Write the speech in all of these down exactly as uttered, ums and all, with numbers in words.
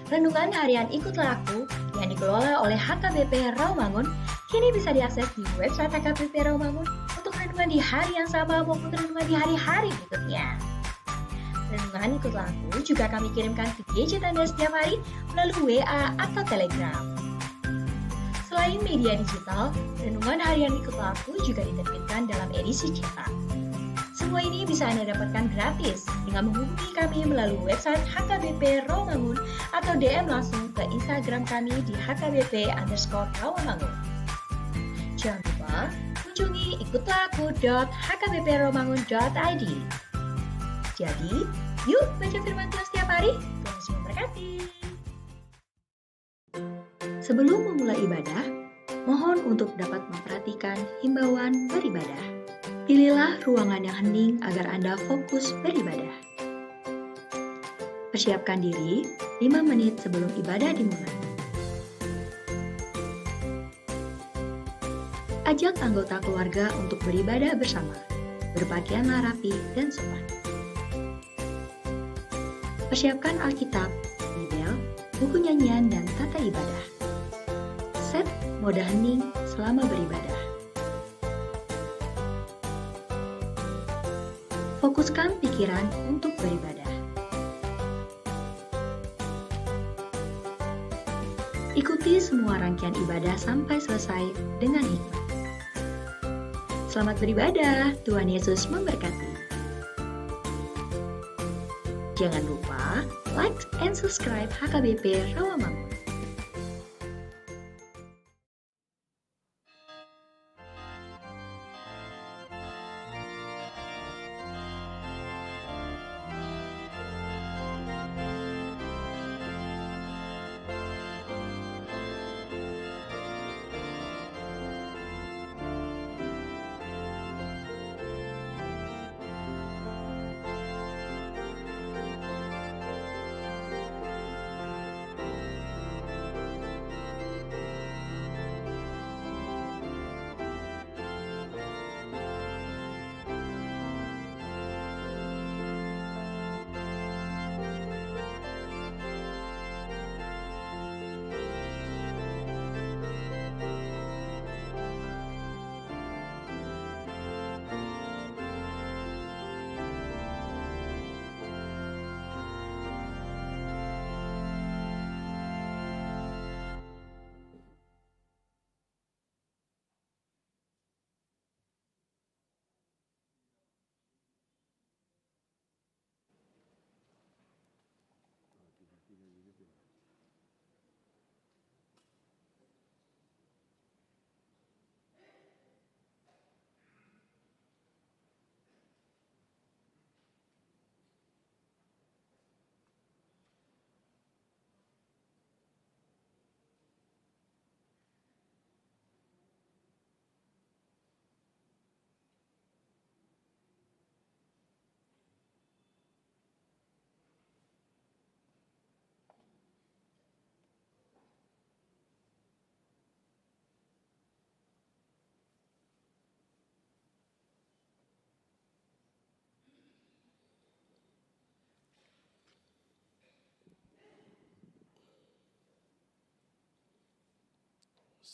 Renungan harian Ikutlah Aku yang dikelola oleh H K B P Rawamangun kini bisa diakses di website H K B P Rawamangun untuk renungan di hari yang sama maupun renungan di hari-hari berikutnya. Renungan Ikutlah Aku juga kami kirimkan ke gadget Anda setiap hari melalui W A atau Telegram. Selain media digital, renungan harian Ikutlah Aku juga diterbitkan dalam edisi cetak. Semua ini bisa Anda dapatkan gratis dengan menghubungi kami melalui website H K B P Rawamangun atau D M langsung ke Instagram kami di H K B P underscore Rawamangun. Jangan lupa kunjungi ikutlah aku dot H K B P rawamangun dot I D. Jadi, yuk baca firman Tuhan setiap hari. Tuhan Yesus memberkati. Sebelum memulai ibadah, mohon untuk dapat memperhatikan himbauan beribadah. Pilihlah ruangan yang hening agar Anda fokus beribadah. Persiapkan diri lima menit sebelum ibadah dimulai. Ajak anggota keluarga untuk beribadah bersama. Berpakaianlah rapi dan sopan. Persiapkan Alkitab, Bibel, buku nyanyian, dan tata ibadah. Set mode hening selama beribadah. Fokuskan pikiran untuk beribadah. Ikuti semua rangkaian ibadah sampai selesai dengan hikmat. Selamat beribadah, Tuhan Yesus memberkati. Jangan lupa like and subscribe H K B P Rawamangun.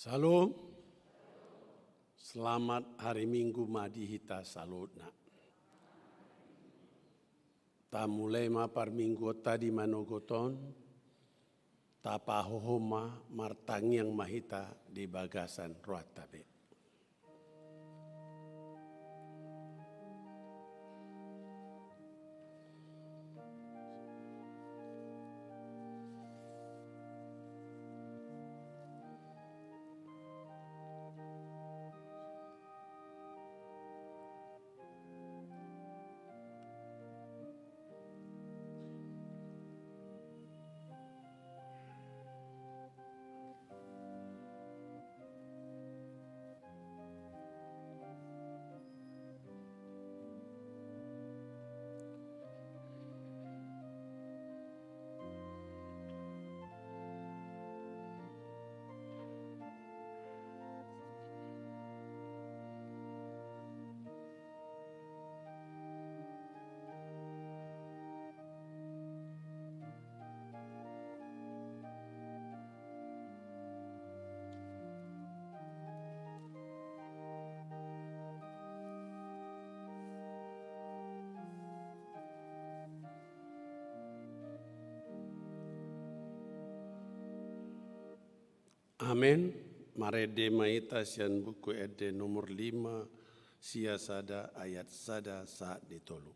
Syalom. Selamat hari Minggu ma di hita saluhutna. Tamulai ma parmingguonta di manogot on, tapahohom ma, martangiang ma hita di bagasan rohanta be. Amen. Marende ma hita sian Buku Ende nomor lima, sia sada ayat sada sahat di tolu.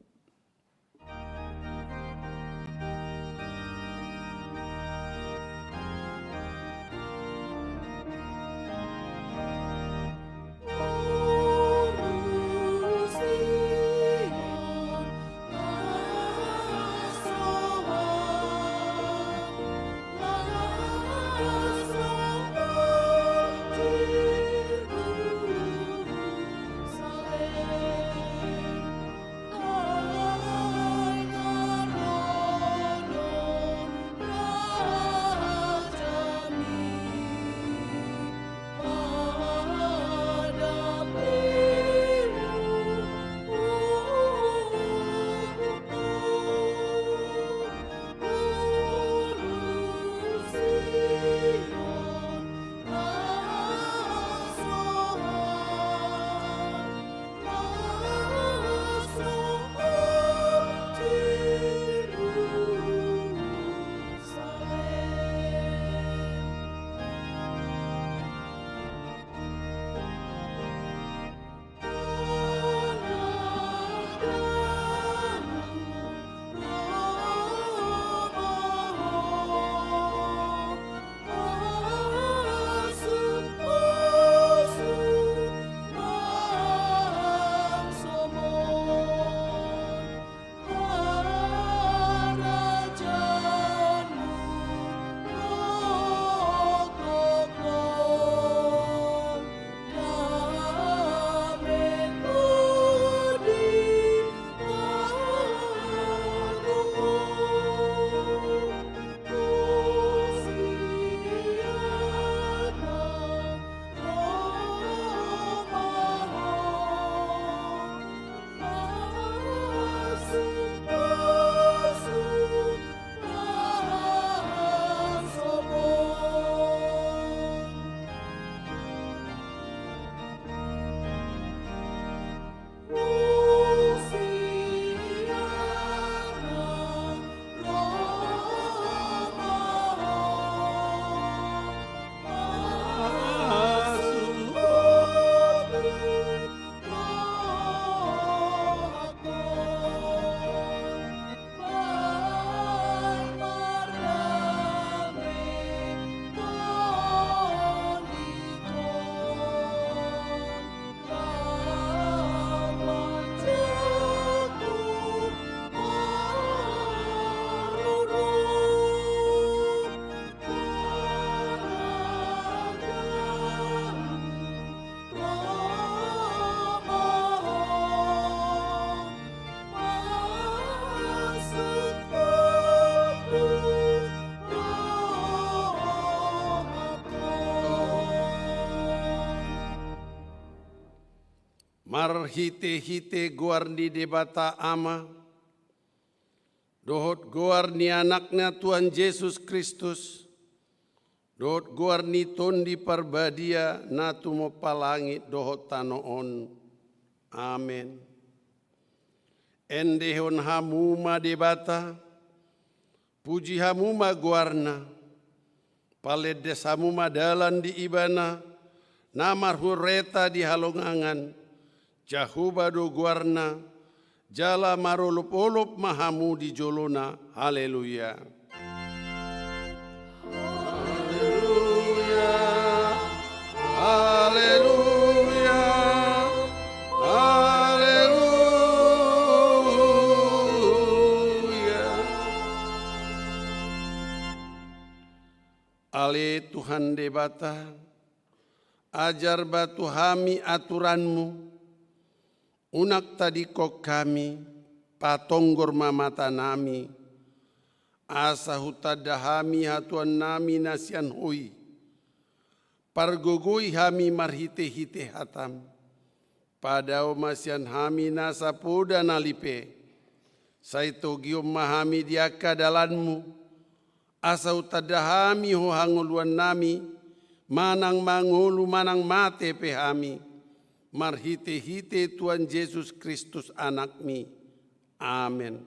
Marhitehite goar ni Debata Ama, dohot goar ni Anakna Tuhan Jesus Kristus, dohot goar ni Tondi Parbadia na tumompa langit dohot tano on. Amen. Endehon hamu ma Debata, puji hamu ma goarna, palendas hamu ma dalan di Ibana, na marhureta di halongangan, Jahowa do goarna, jala marolopolop ma hamu di jolona. Haleluya. Haleluya. Haleluya. Haleluya. Ale Tuhan Debata, ajar ma tu hami aturanmu, unang tadingkon hami, patonggor ma matanami, asa hutanda hami hatuannami na sian Ho i. Pargogoi hami marhitehite hatam. Padao ma sian hami nasa poda na lipe. Sai togihon ma hami di angka dalanmu, asa hutanda hami Ho hangoluannami, manang mangolu manang mate pe hami, marhitehite Tuhan Jesus Kristus Anakmi. Amen.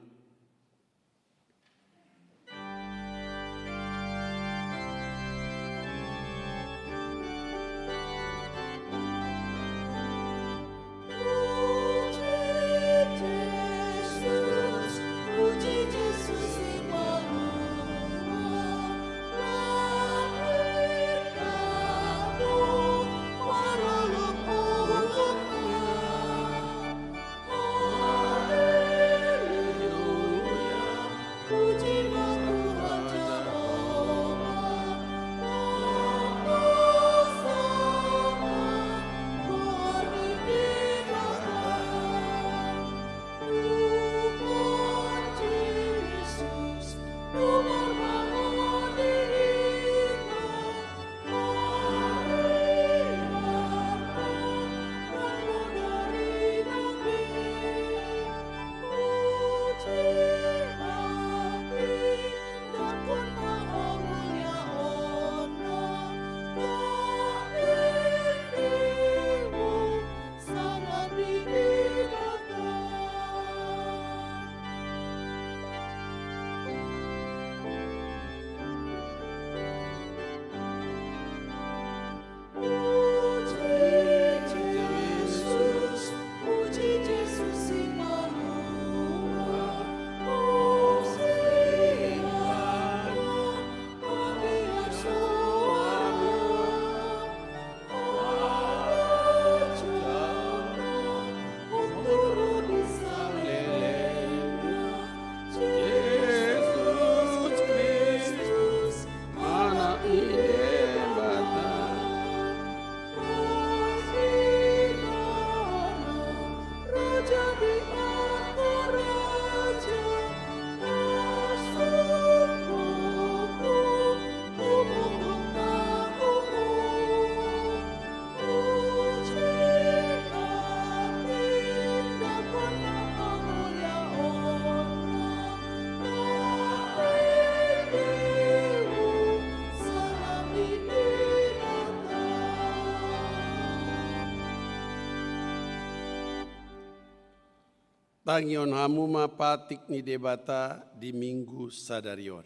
Tangihon hamu ma patik ni Debata di Minggu sadari on.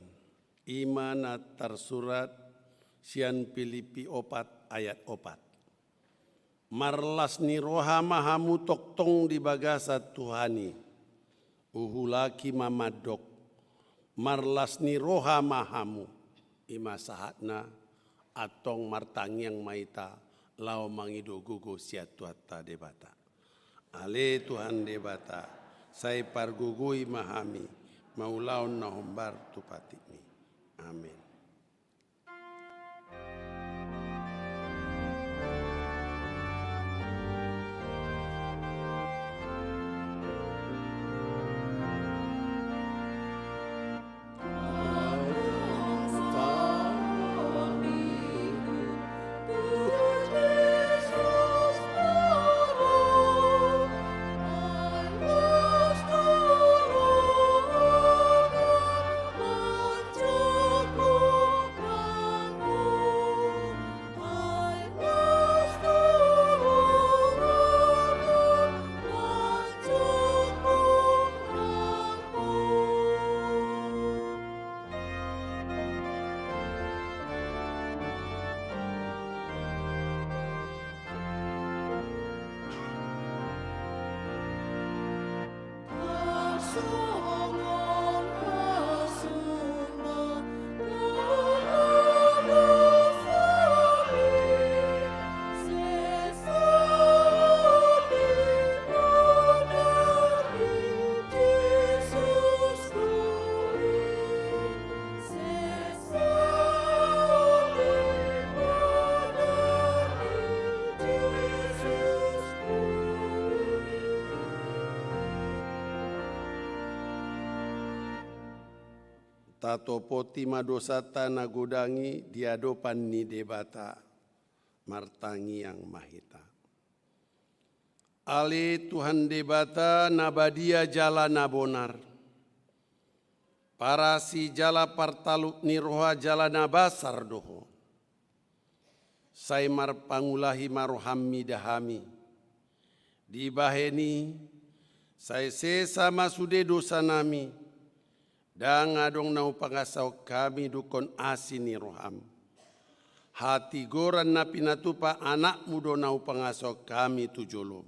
I ma na tarsurat sian Pilippi opat ayat opat. Marlas ni roha ma hamu tongtong di bagasan Tuhan i. Huulaki ma mandok, marlas ni roha ma hamu. I ma sahatna, antong martangiang ma hita laho mangido gogo sian Tuhanta Debata. Ale Tuhan Debata, sai pargogoi ma hami mangulahon na hombar tu patikmi. Amen. Tatopoti ma dosanta na godang i di adopan ni Debata, martangiang ma hita. Ale Tuhan Debata na badia jala na bonar, parasi jala partalup ni roha jala na basar do Ho. Sai marpangulahi ma roham mida hami. Dibahen i, sai sesa ma sude dosanami. Ndang adong na hupangasahon hami dungkon asi ni roham. Hatigoran na pinatupa Anakmu do na hupangasahon hami tu jolom.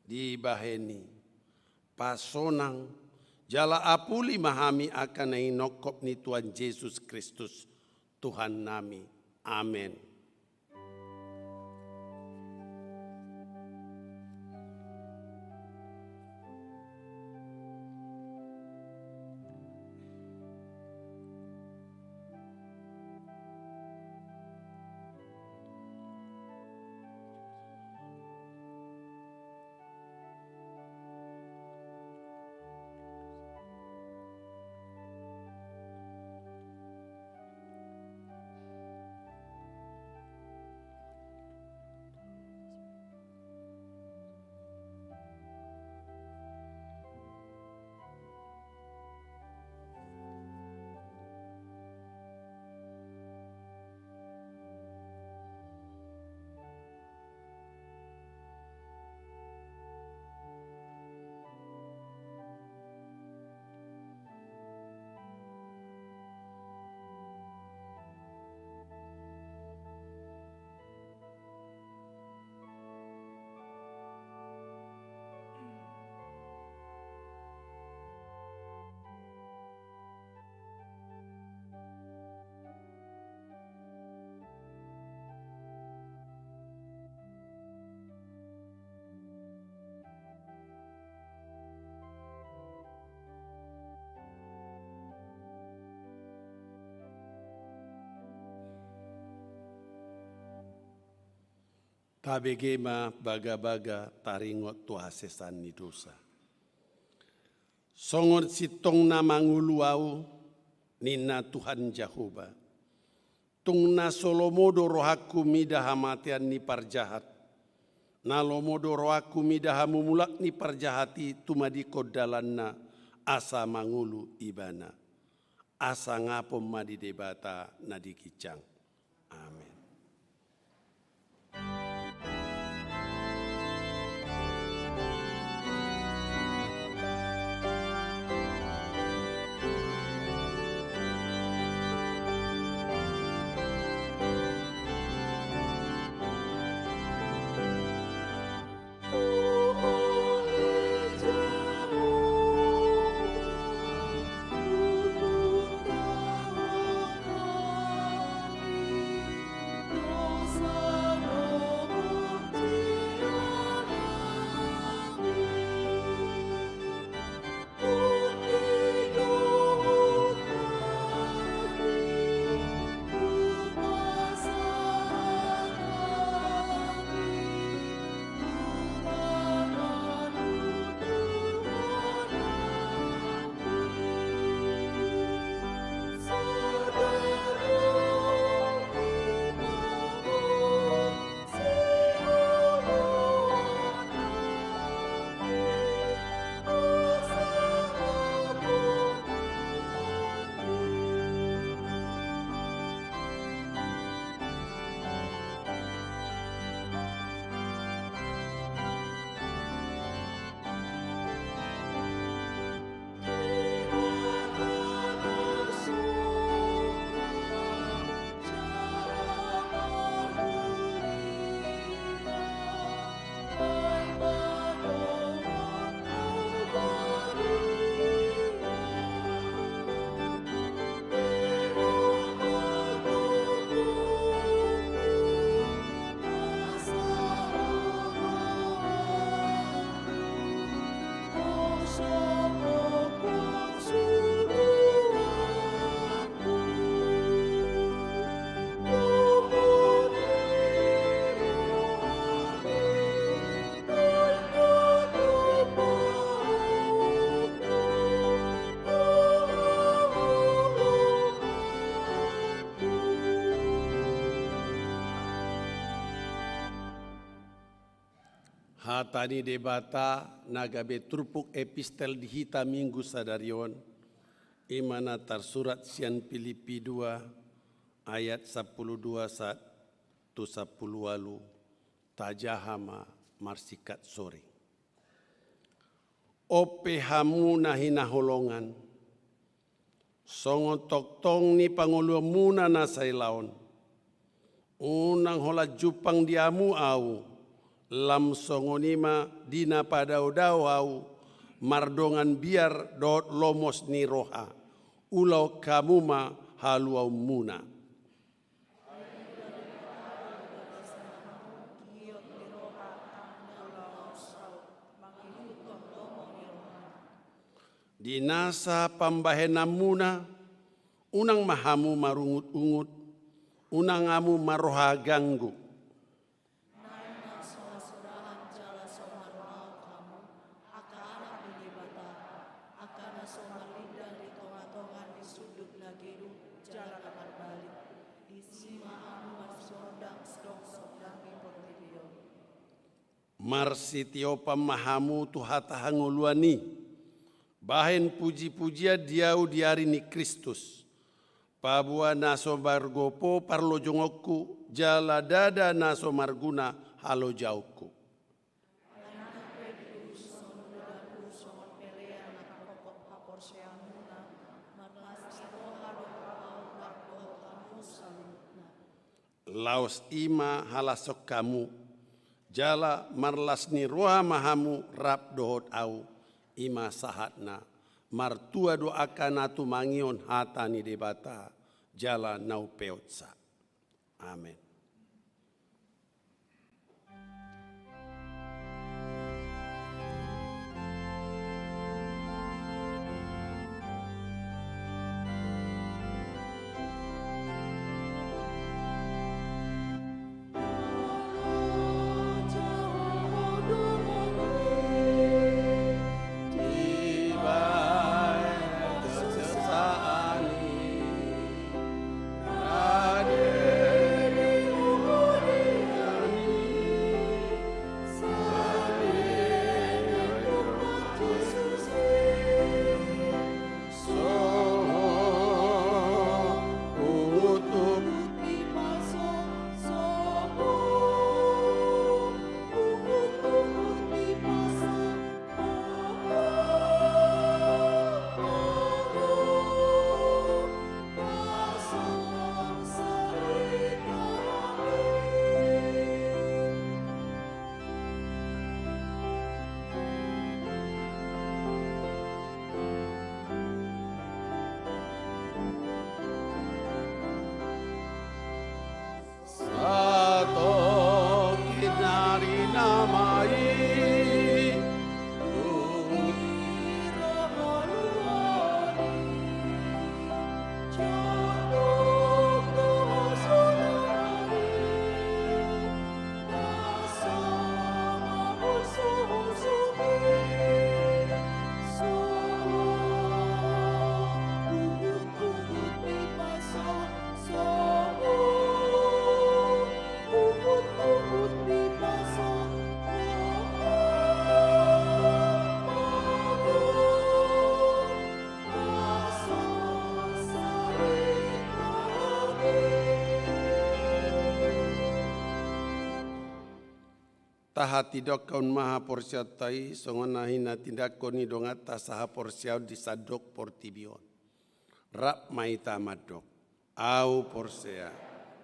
Dibahen i, pasonang jala apuli ma hami angka na hinongkop ni Tuhan Jesus Kristus, Tuhannami. Amen. Tabege ma bagabaga taringot tu hasesaan ni dosa. Songon sintong na mangolu ahu, ninna Tuhan Jahowa. Tung na so lomo do rohangku mida hamatean ni parjahat. Na lomo do rohangku mida hamumulak ni parjahat i tumadingkon dalanna asa mangolu ibana. Asa ngapon ma di Debata na di ginjang. Amen. Hata ni Debata na gabe turpuk epistel di hita Minggu sadari on, i ma na tarsurat sian Pilippi dua ayat sampulu dua sahat tu sampulu ualu. Tajaha ma marsingkat soring. On pe hamu na hinaholongan, songon tongtong ni pangoluanmuna na saila on, unang holan jumpang di hamu ahu, lam songon i ma di na padaodao ahu mardongan biar dohot lomos ni roha, ulaon hamu ma haluaonmuna. Di nasa pambahenanmuna, unang ma hamu marungutungut, unang hamu marroha ganggu. Naeng ma so hasurahan jala so marmaok hamu, angka anak ni Debata, angka na so marlindang di tongatonga ni sundut na geduk jala na marbalik. Disi ma hamu marsondang songon sondang ni portibi on. Marsitiopan ma hamu tu hata hangoluan i, bahen pujipujian di ahu di ari ni Kristus, paboa na so margopo parlojongonku jala ndada na so marguna halojaonku. Laos i ma halashon hamu, jala marlas ni roha ma hamu rap dohot ahu, i ma sahatna. Martua do angka na tumangihon hata ni Debata jala na umpeopsa. Amen. Tahatindangkon ma haporseaonta i songon na hinatindangkon ni donganta sahaporseaon di sandok portibi on. Rap ma hita mandok. Ahu porsea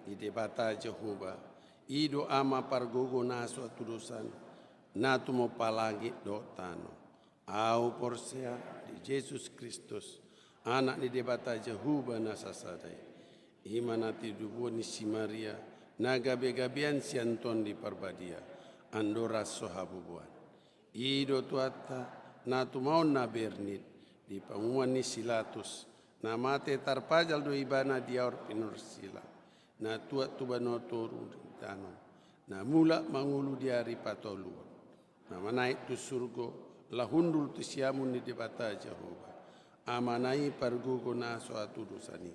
di Debata Jahowa, i do Ama pargogo na so hatudosan, na tumompa langit dohot tano. Ahu porsea di Jesus Kristus, Anak ni Debata Jahowa na sasada i. I ma na tinodohon ni si Maria, na gabegabean sian Tondi Parbadia, andorang so habubuhan. I do Tuhanta, na tumaon na bernit, di panguhuman ni si Latus, na mate tarpajal do ibana di aor pinorsila, na tuat tu banua toru ni tano, na mulak mangolu di ari patoluhon, na manaek tu surgo, laho hundul tu siamun ni Debata Jahowa, Amana i pargogo na so hatudosan i.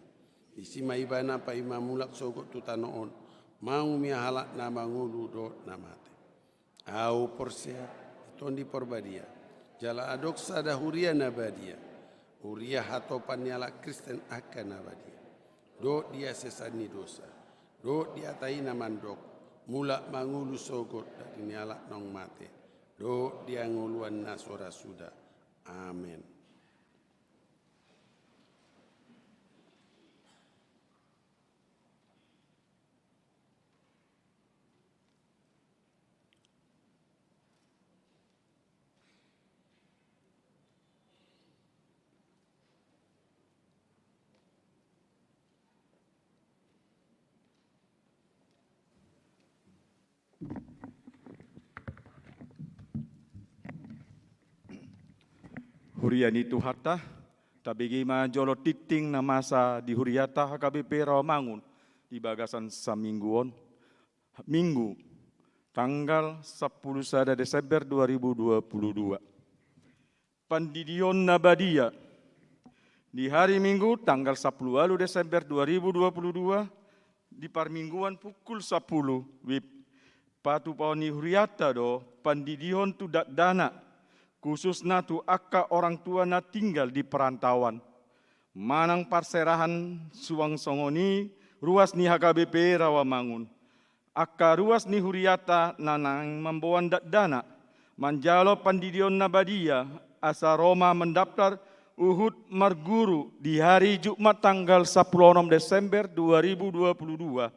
Disi ma ibana paima mulak sogot tu tano on, mangumia halak na mangolu dohot na mate. Ahu porsea di Tondi Porbadia, jala adong sada huria na badia, huria hatopan ni halak Kristen angka na badia. Dohot di hasesan ni dosa, dohot di hata i na mandok, mulak mangolu sogot daging ni halak naung mate, dohot di hangoluan na so ra suda. Amen. Huria ni Tuhanta, tabege ma jolo tingting na masa di huriata H K B P Rawamangun di bagasan saminggu on. Minggu, tanggal sampulu sada Desember dua ribu dua puluh dua. Pandidion na badia. Di hari Minggu, tanggal sampulu ualu Desember dua ribu dua puluh dua, di parmingguan pukul sampulu W I B, patupaon ni huriata do pandidion tu dakdanak, khususna tu angka orang tua na tinggal di perantauan. Manang parserahan suang songon i ruas ni H K B P Rawamangun. Angka ruas ni huriata na naeng mamboan dakdanak manjalo pandidion na badia asa ro ma mandaptar huhut marguru di hari Jumat tanggal sampulu onom Desember dua ribu dua puluh dua,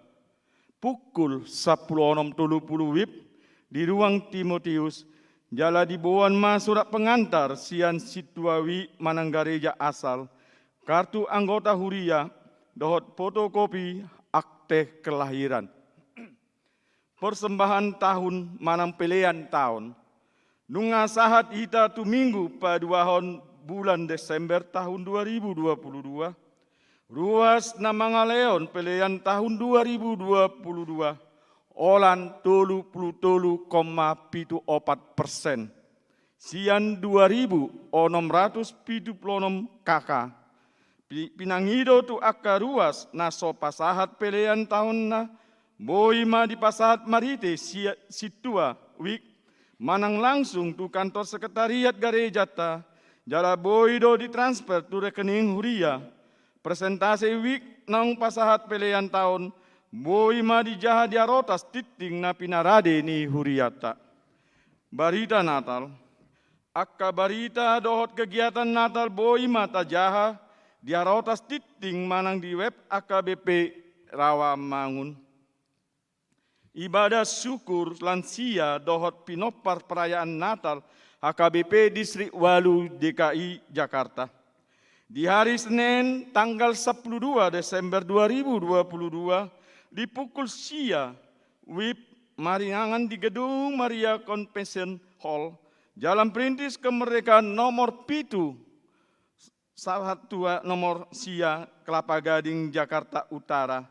pukul sampulu onom tolu puluh W I B di ruang Timotius, jala diboan ma surat pengantar sian sintua W I manang gareja asal, kartu anggota huria, dohot fotokopi akte kelahiran. Persembahan tahun manang pelean taon. Nunga sahat hita tu Minggu paduahon bulan Desember tahun dua ribu dua puluh dua, ruas na mangalehon pelean tahun dua ribu dua puluh dua, holan tolu puluh tolu koma pitu opat persen. Sian dua ribu onom ratus pitu puluh onom K K. Pi-, pinangido tu angka ruas na so pasahat pelean taonna, boi ma dipasahat marhite sia-, sintua W I K manang langsung tu kantor sekretariat garejanta, jala boi do ditransfer tu rekening huria. Persentase W I K naung pasahat pelean taon, boi ma dijaha di harotas tingting na pinarade ni huriata. Barita Natal. Angka barita dohot kegiatan Natal boi ma tajaha di harotas tingting manang di web H K B P Rawamangun. Ibadah syukur lansia dohot pinompar perayaan Natal H K B P Distrik Walu D K I Jakarta. Di hari Senin, tanggal sampulu dua Desember dua ribu dua puluh dua, di pukul sia, W I B maringanan di Gedung Maria Convention Hall, Jalan Perintis Kemerdekaan nomor pitu, Sahat Tua nomor sia, Kelapa Gading, Jakarta Utara.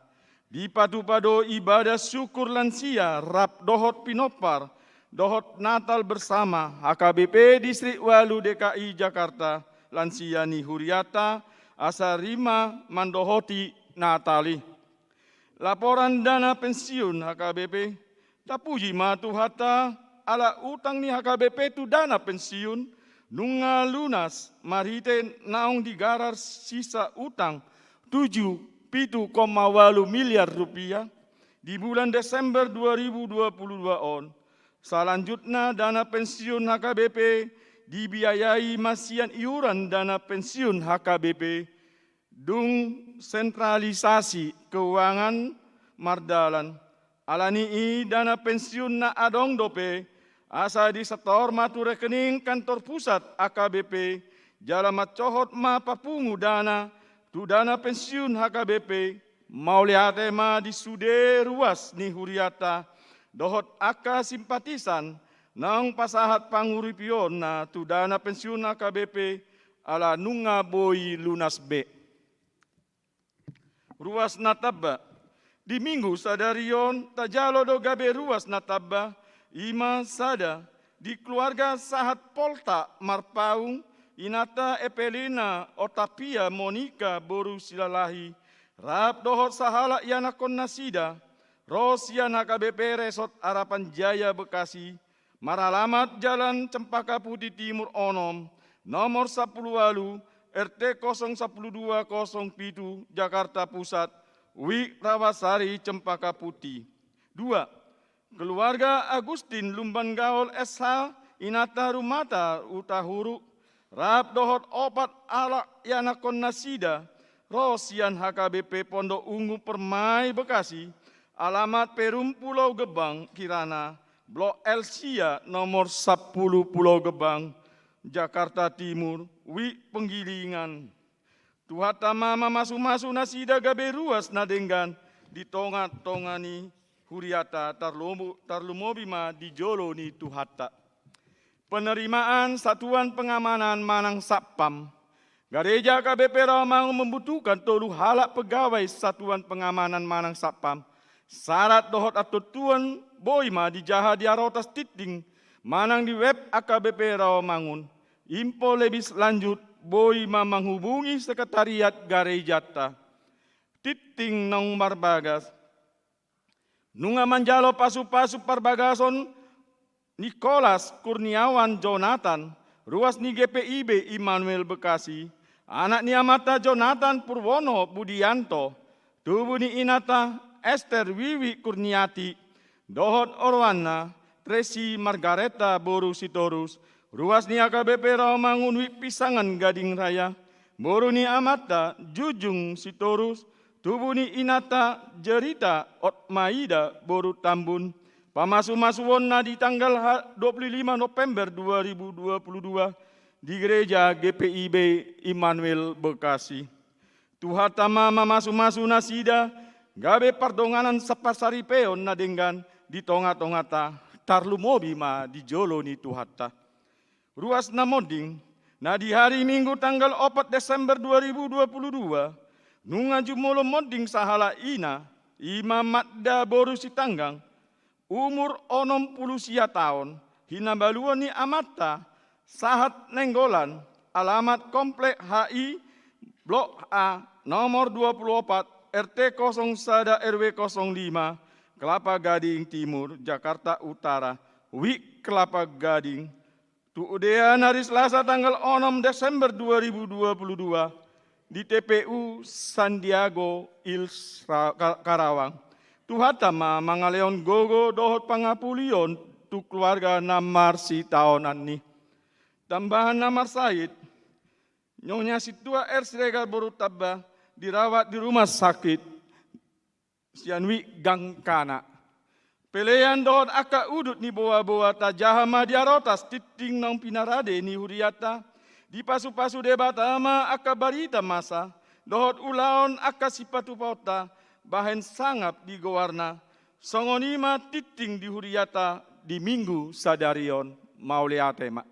Dipatupa do ibadah syukur lansia rap dohot pinompar dohot Natal bersama H K B P Distrik Walu D K I Jakarta, lansia ni huriata, asa rima mandohoti Natal i. Laporan dana pensiun H K B P. Tapuji ma Tuhanta, ala utang ni H K B P tu dana pensiun nunga lunas marhite naung digarar sisa utang tujuh, pitu koma walu miliar rupiah di bulan Desember dua ribu dua puluh dua on. Salanjutna, dana pensiun H K B P dibiayai ma sian iuran dana pensiun H K B P, dung sentralisasi keuangan mardalan. Alani i, dana pensiun na adong dope, asa disetor ma tu rekening kantor pusat H K B P, jala mancohot ma papungu dana tu dana pensiun H K B P. Mauliate ma di sude ruas ni huriata dohot angka simpatisan naung pasahat panguripionna tu dana pensiun H K B P, ala nunga boi lunas be. Ruas na tamba. Di Minggu sadari on tajalo do gabe ruas na tamba, i ma sada di keluarga sahat Poltak Marpaung, inanta Evelina Otavia Monica boru Silalahi, rap dohot sahalak ianakkon nasida, ro sian H K B P Resort Harapan Jaya Bekasi, Maralamat Jalan Cempaka Putih Timur onom, nomor sampulu ualu, R T kosong sampulu dua kosong pitu, Jakarta Pusat, Wik Rawasari Cempaka Putih. Dua, keluarga Agustin Lumban Gaol S H, inanta Rumata Hutahuruk, rap dohot opat halak ianakhon nasida, ro sian H K B P Pondok Ungu Permai Bekasi, alamat Perum Pulau Gebang Kirana, Blok L sia nomor sampulu Pulau Gebang, Jakarta Timur, Wik Penggilingan. Tuhanta ma mamasumasu nasida gabe ruas na denggan di tongatonga ni huriata, tarlumo-, tarlumobi ma di jolo ni Tuhanta. Penerimaan satuan pengamanan manang satpam. Gareja H K B P Rawamangun membutuhkan tolu halak pegawai satuan pengamanan manang satpam. Sarat dohot hatontuon boi ma dijaha di Arotas Tintin manang di web H K B P Rawamangun. Info lebih lanjut boi ma manghubungi sekretariat garejanta. Tintin naung marbagas. Nunga manjalo pasupasu parbagason Nikolas Kurniawan Jonathan, ruas ni G P I B Immanuel Bekasi, anak ni amanta Jonathan Purwono Budianto, tubu ni inanta Ester Wiwi Kurniati, dohot oroanna Tracy Margareta boru Sitorus, ruas ni H K B P Rawamangun Wik Pisangan Gading Raya, boru ni amanta Jujung Sitorus, tubu ni inanta Jerita Otmaida boru Tambun, pamasumasuonna di tanggal ha-, dua puluh lima November dua ribu dua puluh dua di gereja G P I B Immanuel Bekasi. Tuhanta ma mamasumasu nasida, gabe pardonganan saparsaripeon na denggan di tongatonganta, tarlumobi ma di jolo ni Tuhanta. Ruas na monding, na di hari Minggu tanggal opat Desember dua ribu dua puluh dua, nunga jumolo monding sahalak ina, i ma Magda boru Sitanggang, umur onom pulu sia taon, hinabaluon ni amanta, Sahat Nainggolan, alamat Komplek H I, Blok A, nomor dua pulu opat, R T kosong sada R W kosong lima, Kelapa Gading Timur, Jakarta Utara, Wik Kelapa Gading, tu udean hari Selasa tanggal onom Desember dua ribu dua puluh dua, di T P U Santiago Hills Ra-, Ka-, Karawang. Tuhanta ma mangalehon gogo dohot pangapulion tu keluarga na marsitaonan i. Tambahan na marsahit, Nyonya Sintua R. Siregar boru Tamba dirawat di rumah sakit sian Wik Gangkana. Pelean dohot angka udut ni boaboa tajaha ma di Arotas Tintin naung pinarade ni hurianta, dipasupasu Debata ma angka barita masa dohot ulaon angka sipatupaonta bahen sangap di goarna. Songon i ma Tintin di hurianta di Minggu sadari on. Mauliate ma.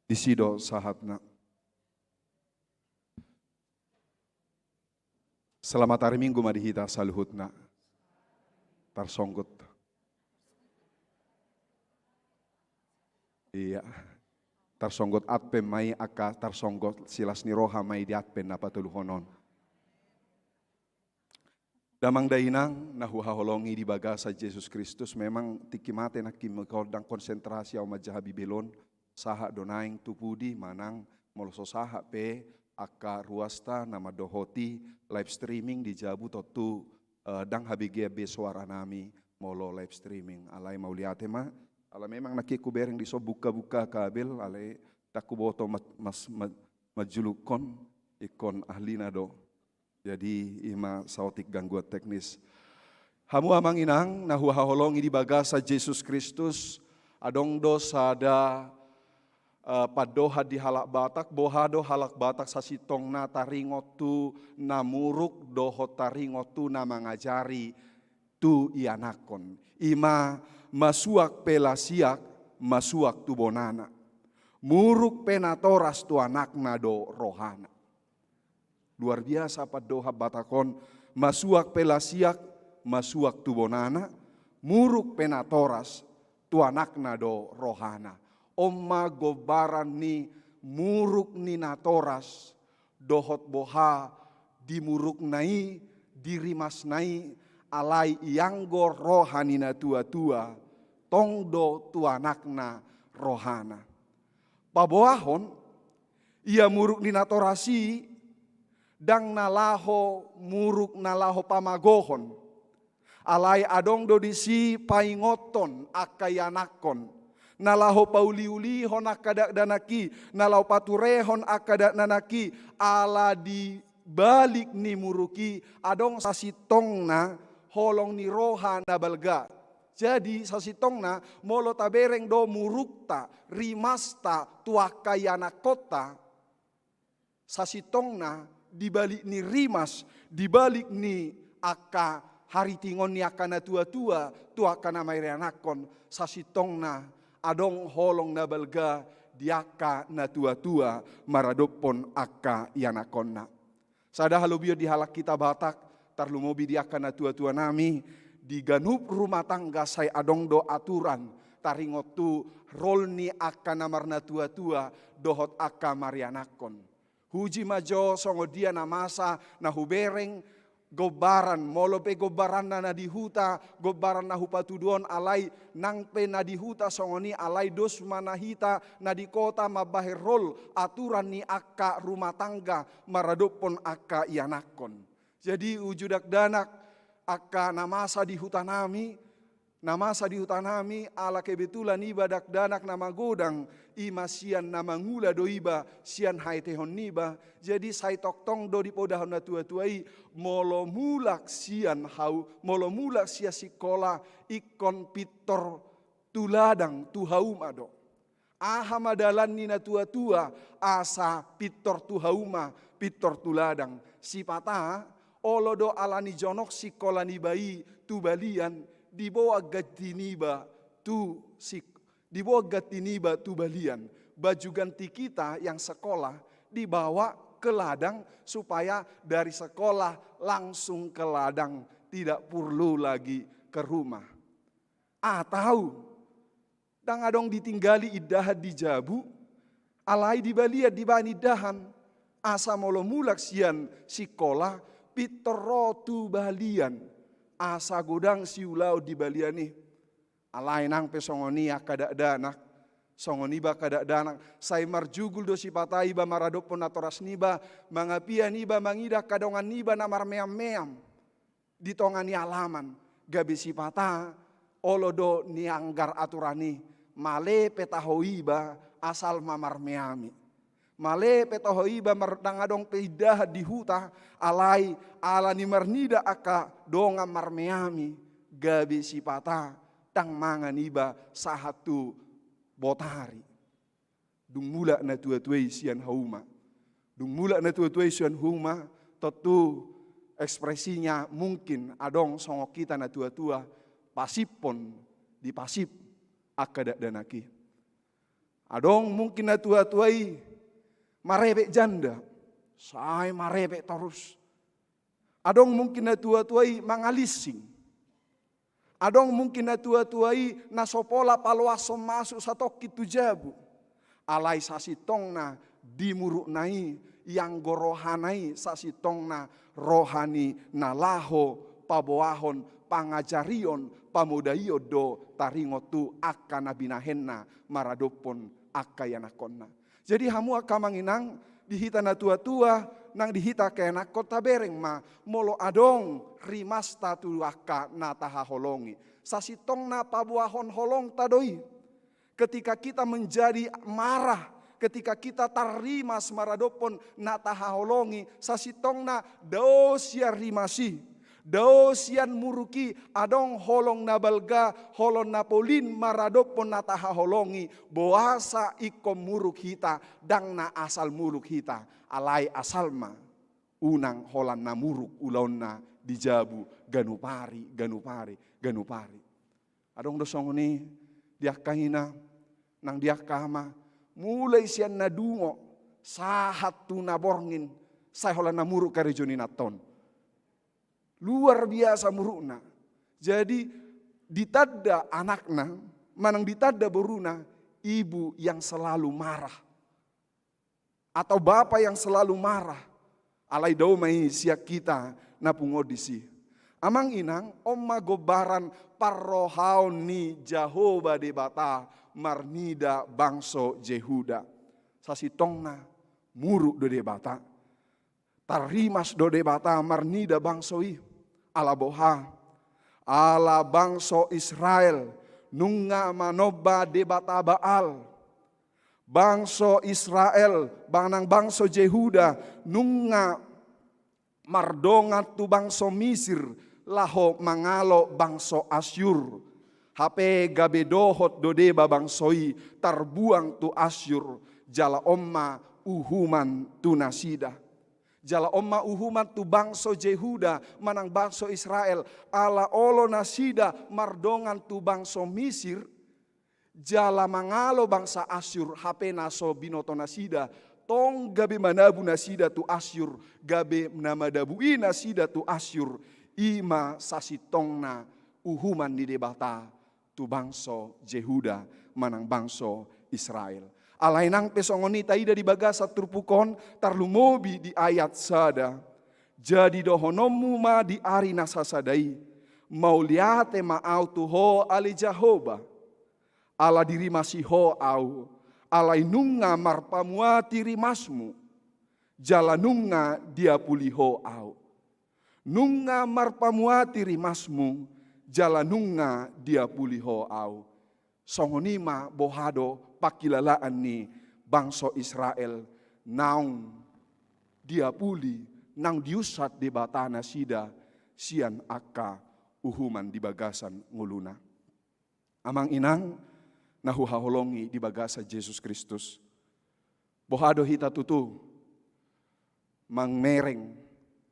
Disi do sahatna. Selamat hari Minggu ma di hita saluhutna. Tarsonggot. Iya. Tarsonggot Advent ma i, angka tarsonggot silas ni roha ma i di Advent na patoluhon on. Damang dainang na huhaholongi di bagasan Jesus Kristus, memang tingki mate nangkin mangkondang konsentrasi au manjaha Bibel on, sahat do naeng tu pudi manang molo so sahat pe angka ruasta na mandohoti live streaming di jabu tontu, eh, ndang habegean be soara nami molo live streaming. Alai mauliate ma, ala memang nangkin hubereng dison buka-buka kabel, alai ndang huboto mat-, mas-, ma-, manjulukkon, ingkon ahlina do. Jadi, i ma saotik gangguan teknis. Hamu amang inang na huhaholongi di bagasan Jesus Kristus, adong do sada, eh, pandohan di halak Batak, boha do halak Batak sasintongna taringot tu na muruk dohot taringot tu na mangajari tu ianakhon. I ma, masuak pe lasiak, masuak tu bonana. Muruk pe natoras tu anakna do rohana. Luar biasa pandohan Batak on, masuak pe lasiak, masuak tu bonana, muruk pe natoras, tu anakna do rohana. On ma gombaran ni muruk ni natoras, dohot boha di murukna i, di rimasna i, alai ianggo roha ni natua-tua, tong do tu anakna rohana. Paboahon, ia muruk ni natoras i, ndang na laho muruk na laho pamagohon. Alai adong do disi paingothon angka ianakhon, na laho pauliulihon angka dakdanak i, na laho paturehon angka dakdanak i, ala di balik ni muruk i, adong sasintongna holong ni roha na balga. Jadi, sasintongna, molo tabereng do murukta, rimasta, tu angka ianakkonta, sasintongna, di balik ni rimas, di balik ni angka haritingon ni angka natua-tua, tu angka na marianakhon, sasintongna, adong holong na balga, di angka natua-tua, maradophon angka ianakhonna. Sada halobion di halak hita Batak, tarlumobi di angka natua-tua nami, di ganup rumah tangga sai adong do aturan, taringot tu rol ni angka na marnatua-tua, dohot angka marianakhon. Huji ma jo songon dia na masa na hubereng gombaran, molo pe gombaranna na di huta, gombaran na hupatudu on alai, nang pe na di huta songon i alai dos ma na hita, na di kota mambahen rol aturan ni angka rumah tangga maradophon angka ianakhon. Jadi uju dakdanak angka na masa di huta nami, na masa di huta nami, ala kebetulan iba dakdanak na magodang, i ma sian na mangula do iba, sian haetehon niba, jadi sai tongtong do dipodahon natua-tua i, molo mulak sian hau, molo mulak sian sikola, ingkon pintor tu ladang, tu hauma do. Aha ma dalan ni natua-tua, asa pintor tu hauma, pintor tu ladang. Sipata, olo do ala ni jonok sikola niba i tu balian, diboan ganti niba tu sik-, diboan ganti niba tu balian. Baju ganti kita yang sekolah dibawa ke ladang supaya dari sekolah langsung ke ladang, tidak perlu lagi ke rumah. Atau ndang adong ditinggali indahan di jabu, alai di balian dibaen indahan, asa molo mulak sian sikola, pintor ro tu balian, asa godang siulaon di balian i. Alai nang pe songon i angka dakdanak, songon iba angka dakdanak, sai marjugul do sipata iba maradophon natoras niba, mangapian iba mangida angka dongan niba na marmeam-meam di tonga ni alaman, gabe sipata, olo do nianggar aturan i, male pe taho iba, asal ma marmeam i. Male pe taho iba mar-, ndang adong pe indahan di huta, alai ala ni marnida angka dongan marmeam i, gabe sipata, ndang mangan iba sahat tu botari. Dung mulak natua-tua i sian hauma. Dung mulak natua-tua i sian hauma, tontu ekspresinya mungkin adong songon hita natua-tua, pasipon, dipasip angka dakdanak i. Adong mungkin na tua-tua i marepet janda, sai marepet torus. Adong mungkin na tua-tua i mangalinsing. Adong mungkin na tua-tua i na so pola paloashon masuk satongkin tu jabu. Alai sasintongna di murukna i, ianggo rohana i sasintongna roha ni na laho paboahon pangajarion, pamodaion do taringot tu angka na binahenna maradophon angka ianakhonna. Jadi hamu angka amang inang, di hita na tua-tua nang di hita angka ianakhon, tabereng ma molo adong rimasta tu angka na tahaholongi. Sasintongna paboahon holongta do i. Ketika kita menjadi marah, ketika kita tarrimas maradophon na tahaholongi, sasintongna dao sian rimas i, dao sian muruk i, adong holong na balga, holong na polin maradophon na tahaholongi. Boasa ingkon muruk hita? Ndang na asal muruk hita, alai asal ma unang holan na muruk ulaonna di jabu ganup ari, ganup ari, ganup ari. Adong do songon i di angka ina nang di angka ama, mulai sian na dungo sahat tu na borngin, sai holan na muruk karejo ni inanta on. Luar biasa murukna. Jadi ditanda anakna manang ditanda boruna ibu yang selalu marah atau bapa yang selalu marah. Alai dao ma i sian hita na pungu on disi. Amang inang, on ma gombaran parrohaon ni Jahowa Debata marnida bangso Jehuda. Sasintongna muruk do Debata. Tarrimas do Debata marnida bangso i. Ala boha? Ala bangso Israel nunga manomba debata Baal. Bangso Israel, manang bangso Jehuda, nunga mardongan tu bangso Misir laho mangalo bangso Asyur. Hape gabe dohot do deba bangso i tarbuang tu Asyur, jala on ma uhuman tu nasida. Jala on ma uhuman tu bangso Jehuda manang bangso Israel, ala olo nasida mardongan tu bangso Misir, jala mangalo bangso Asyur, hape na so binoto nasida, tong gabe manabu nasida tu Asyur, gabe na madabu i nasida tu Asyur. I ma sasintongna uhuman ni Debata tu bangso Jehuda manang bangso Israel. Alai nang pe songon i taida di bagasan turpuk on, tarlumobi di ayat sada. Jadi dohononmu ma di ari na sasada i, mauliate ma au tu ho ale Jahowa, ala dirimasi ho au, alai nunga marpamuati rimasmu, jala nunga diapuli ho au. Nunga marpamuati rimasmu, jala nunga diapuli ho au. Songon i ma boha do pangkilalaan ni bangso Israel naung diapuli, naung diunsat Debata nasida sian angka uhuman di bagasan ngoluna. Amang inang na huhaholongi di bagasan Jesus Kristus, boha do hita tutu mangmereng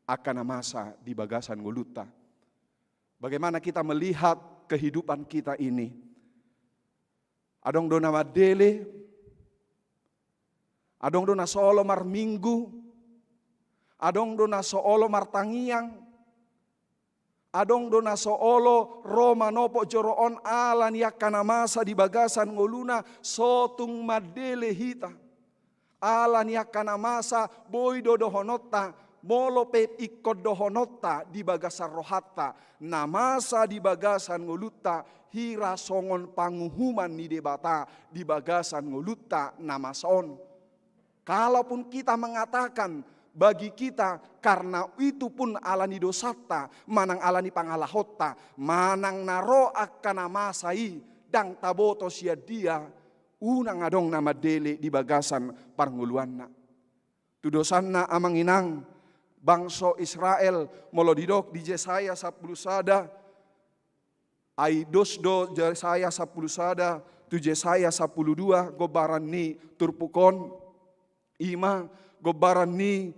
angka na masa di bagasan ngolunta? Bagaimana kita melihat kehidupan kita ini? Adong do na mandele, adong do na so olo marminggu, adong do na so olo martangiang, adong do na so olo ro manopot joro on ala ni angka na masa di bagasan ngoluna. So tung mandele hita ala ni angka na masa. Boi do dohononta, molo pe ingkon dohononta di bagasan rohanta, na masa di bagasan ngolunta, hira songon panguhuman ni Debata di bagasan ngolunta na masa on. Kalaupun kita mengatakan bagi kita, karena itu pun ala ni dosanta manang ala ni pangalahonta, manang na ro angka na masa i ndang taboto sian dia, unang adong na mandele di bagasan parngoluanna. Tudosanna amang inang, bangso Israel, molo didok di Jesaya sampulu sada, ai dos do Jesaya sampulu sada tu Jesaya sampulu dua, gombaran ni turpuk on, i ma gombaran ni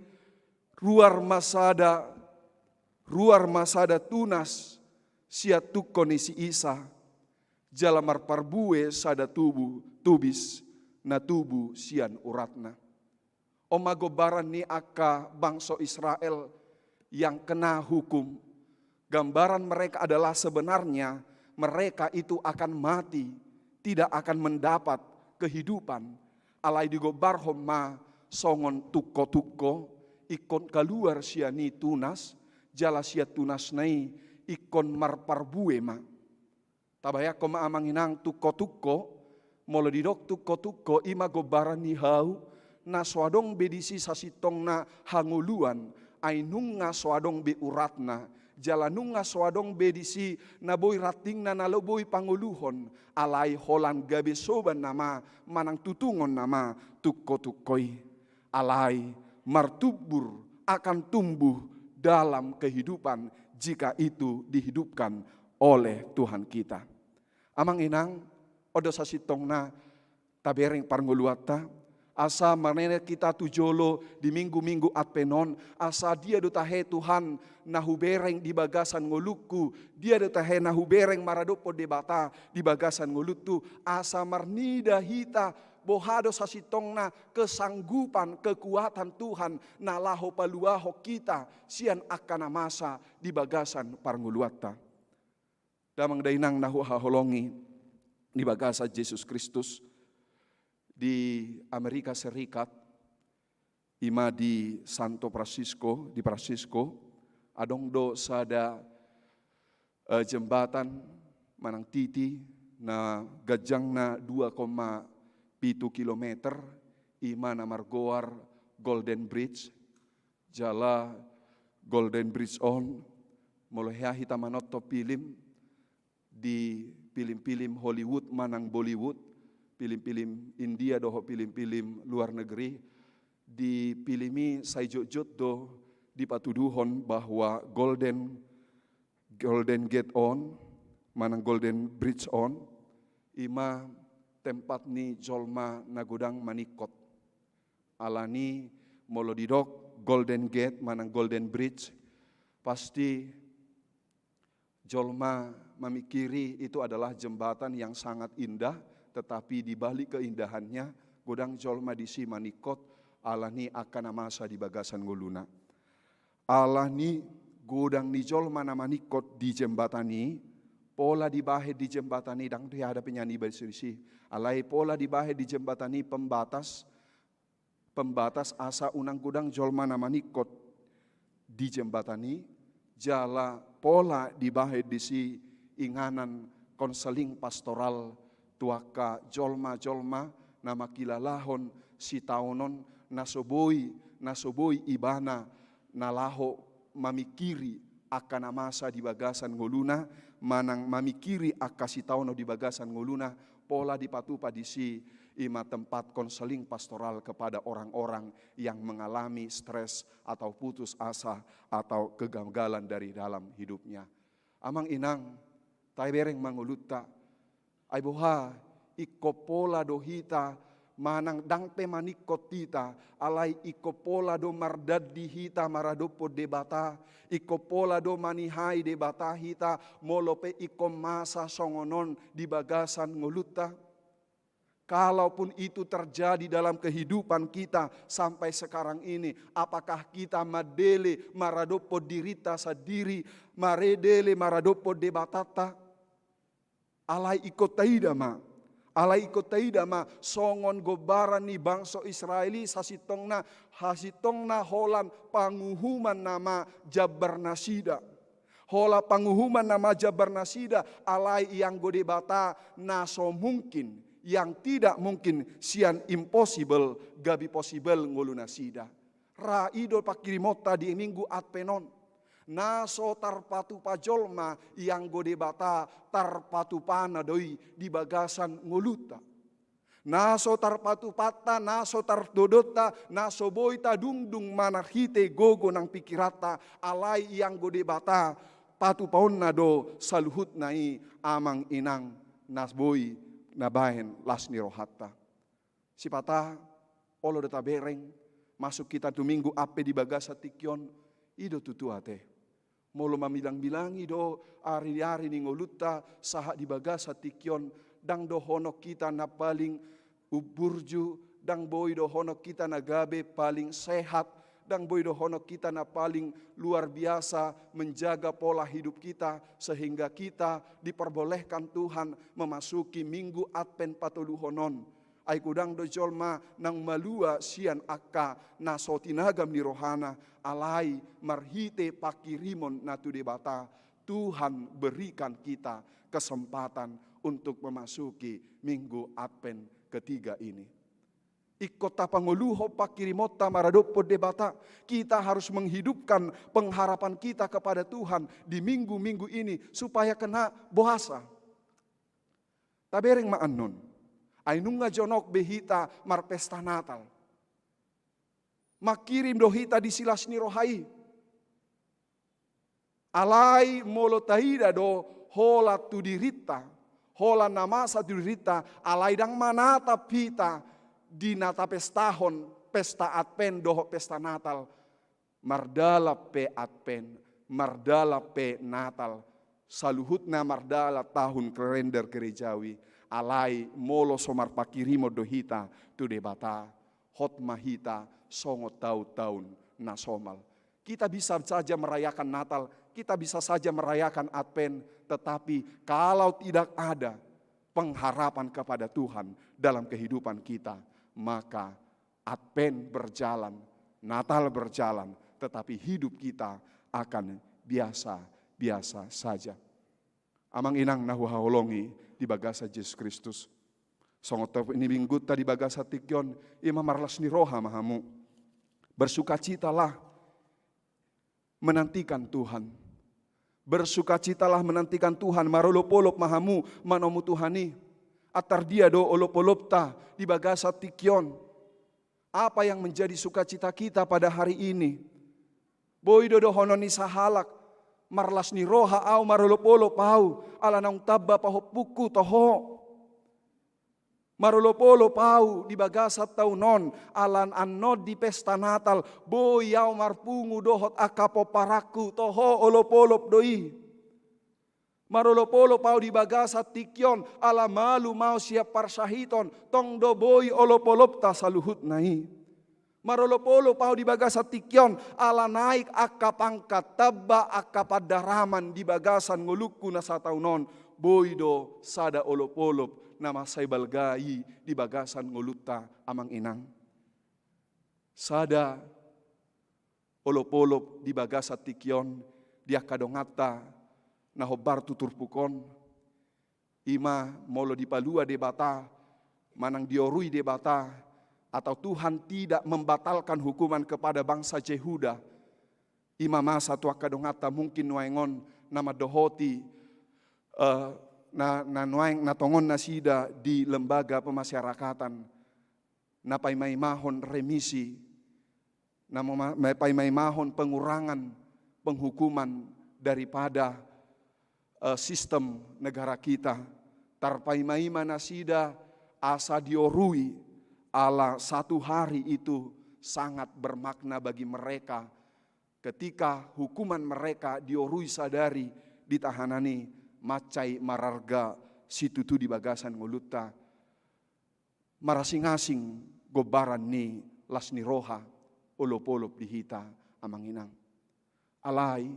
ruar ma sada, ruar ma sada tunas sian tungko ni si Isa, jala marparbue sada tubu tubis na tubu sian uratna. On ma gombaran ni angka bangso Israel yang kena hukum. Gambaran mereka adalah sebenarnya mereka itu akan mati, tidak akan mendapat kehidupan. Alai digombarhon ma songon tungko-tungko, ingkon kaluar sian i tunas, jala sian tunasna i ingkon marparbue ma. Tabayangkon ma amang inang tungko-tungko, molo didok tungko-tungko i ma gombaran ni hau, na so adong be disi sasintongna hangoluan, ai nunga so adong be uratna, jala nunga so adong be disi na boi rantingna na laho boi pangoluhon, alai holan gabe soban nama manang tutungon nama tungko-tungko i. Alai martumbur akan tumbuh dalam kehidupan jika itu dihidupkan oleh Tuhan kita. Amang inang, on do sasintongna tabereng parngoluanta, asa marnida hita tu jolo di minggu-minggu Advent on, asa dia do tahe Tuhan na hubereng di bagasan ngolungku, dia do tahe na hubereng maradophon Debata di bagasan ngolungku, asa marnida hita boha do sasintongna kesanggupan, kekuatan Tuhan na laho paluahon hita sian angka na masa di bagasan parngoluanta. Damang dainang na huhaholongi di bagasan Jesus Kristus, di Amerika Serikat, i ma di Santo Francisco, di Francisco, adong do sada eh, jembatan manang titi na ganjangna dua koma pitu kilometer, i ma na margoar Golden Bridge, jala Golden Bridge on, molo hea hita manonton film di film-film Hollywood manang Bollywood, film-film India dohot film-film luar negeri, di film i sai jotjot do dipatuduhon bahwa Golden Golden Gate on, manang Golden Bridge on, i ma tempat ni jolma na godang maningkot. Alani molo didok Golden Gate manang Golden Bridge, pasti jolma mamikiri itu adalah jembatan yang sangat indah, tetapi di balik keindahannya, godang jolma disi maningkot, alani angka na masa di bagasan ngoluna. Alani godang ni jolma na maningkot di jembatan i, pola dibahen di jembatan i, ndang hea dope nian iba disi. Alai pola dibahen di jembatan i pembatas, pembatas asa unang godang jolma na maningkot di jembatan i, jala pola dibahen disi inganan konseling pastoral tu angka jolma-jolma na mangkilalahon sitaonon na so boi, na so boi ibana na laho mamikiri angka na masa di bagasan ngoluna, manang mamikiri angka sitaonon di bagasan ngoluna, pola dipatupa disi i ma tempat konseling pastoral kepada orang-orang yang mengalami stres atau putus asa atau kegagalan dari dalam hidupnya. Amang inang, tabereng ma ngolunta, ai boha, ingkon pola do hita, manang ndang pe maningkot hita, alai ingkon pola do mardandi hita maradophon Debata, ingkon pola do manihai Debata hita, molo pe ingkon masa songon on di bagasan ngolunta. Kalaupun itu terjadi dalam kehidupan kita sampai sekarang ini, apakah kita mandele maradophon dirinta sandiri, maredele maradophon Debatanta? Alai ingkon taida ma, alai ingkon taida ma songon gombaran ni bangso Israel i sasintongna, sasintongna holan panguhuman nama jambar nasida. Holan panguhuman nama jambar nasida, alai ianggo Debata na so mungkin, yang tidak mungkin sian impossible gabe possible ngolu nasida. Ra i do pangkirimonta di minggu Advent on. Na so tarpatupa jolma ianggo Debata tarpatupana do i di bagasan ngolunta. Na so tarpatupanta, na so tardodonta, na so boi tadungdung manarhite gogo nang pingkiranta, alai ianggo Debata patupaonna do saluhutna i, amang inang, na boi na baen las ni rohanta. Sipata, olo do tabereng, masuk hita tu minggu ampe di bagasan tingki on, i do tutu ate. Molo mamilangmilangi do ariari ni ngolunta sahat di bagasan tingki on, ndang dohonon hita na paling umburju, ndang boi dohonon hita na gabe paling sehat, ndang boi dohonon hita na paling luar biasa menjaga pola hidup kita, sehingga kita diperbolehkan Tuhan memasuki Minggu Advent patoluhon on. Ai godang do jolma naung malua sian angka na so tinagam ni rohana, alai marhite pangkirimon na tu Debata, Tuhan berikan kita kesempatan untuk memasuki Minggu Advent ketiga ini. Ingkon tapangoluhon pangkirimonta maradophon Debata, kita harus menghidupkan pengharapan kita kepada Tuhan di minggu-minggu ini supaya kena boasa. Tabereng ma annon. Ai nunga jonok be hita marpesta Natal. Mangkirim do hita disi las ni roha i. Alai molo taida do holan tu dirinta, holan na masa tu dirinta, alai ndang manatap hita di na tapestahon pesta Advent dohot pesta Natal. Mardalan pe Advent, mardalan pe Natal, saluhutna mardalan tahun kalender gerejawi, alai molo so marpangkirimon do hita tu Debata, hot ma hita songon taon-taon na somal. Kita bisa saja merayakan Natal, kita bisa saja merayakan Advent, tetapi kalau tidak ada pengharapan kepada Tuhan dalam kehidupan kita, maka Advent berjalan, Natal berjalan, tetapi hidup kita akan biasa-biasa saja. Amang inang na huhaholongi di bagasan Jesus Kristus, songon topik ni Minggunta di bagasan tingki on, i ma marlas ni roha ma hamu. Bersukacitalah menantikan Tuhan. Bersukacitalah menantikan Tuhan, marolop-olop ma hamu manomu Tuhan i. Antar dia do olop-olopta di bagasan tingki on? Apa yang menjadi sukacita kita pada hari ini? Boi do dohonon ni sahalak, marlas ni roha au, marolop-olop au, ala naung tamba pahompungku, toho. Marolop-olop au di bagasan taon on, ala annon di pesta Natal, boi au marpungu dohot angka pomparanku, toho, olop-olop do i. Marolop-olop au di bagasan tingki on, ala malum au sian parsahiton, tong do boi olop-olopta saluhutna i. Marolop-olop au di bagasan tingki on, ala naik angka pangkat, tamba angka pandaraman di bagasan ngolungku na sataon on, boi do sada olop-olop na mansai balga i di bagasan ngolunta, amang inang. Sada olop-olop di bagasan tingki on di angka donganta na hombar tu turpuk on, i ma molo dipalua Debata, manang diorui Debata, atau Tuhan tidak membatalkan hukuman kepada bangsa Jehuda. I ma masa tu angka donganta mungkin nuaeng on na mandohoti, eh, na, na nuaeng na tongon nasida di lembaga pemasyarakatan, na paima-imahon remisi, na mema-, paima-imahon pengurangan penghukuman daripada, eh, sistem negara kita. Tarpaima-ima nasida asa diorui, ala satu hari itu sangat bermakna bagi mereka. Ketika hukuman mereka diorui sadari di tahanan i, mansai mararga situtu di bagasan ngolunta. Marasing-asing gombaran ni las ni roha, olop-olop di hita, amang inang. Alai,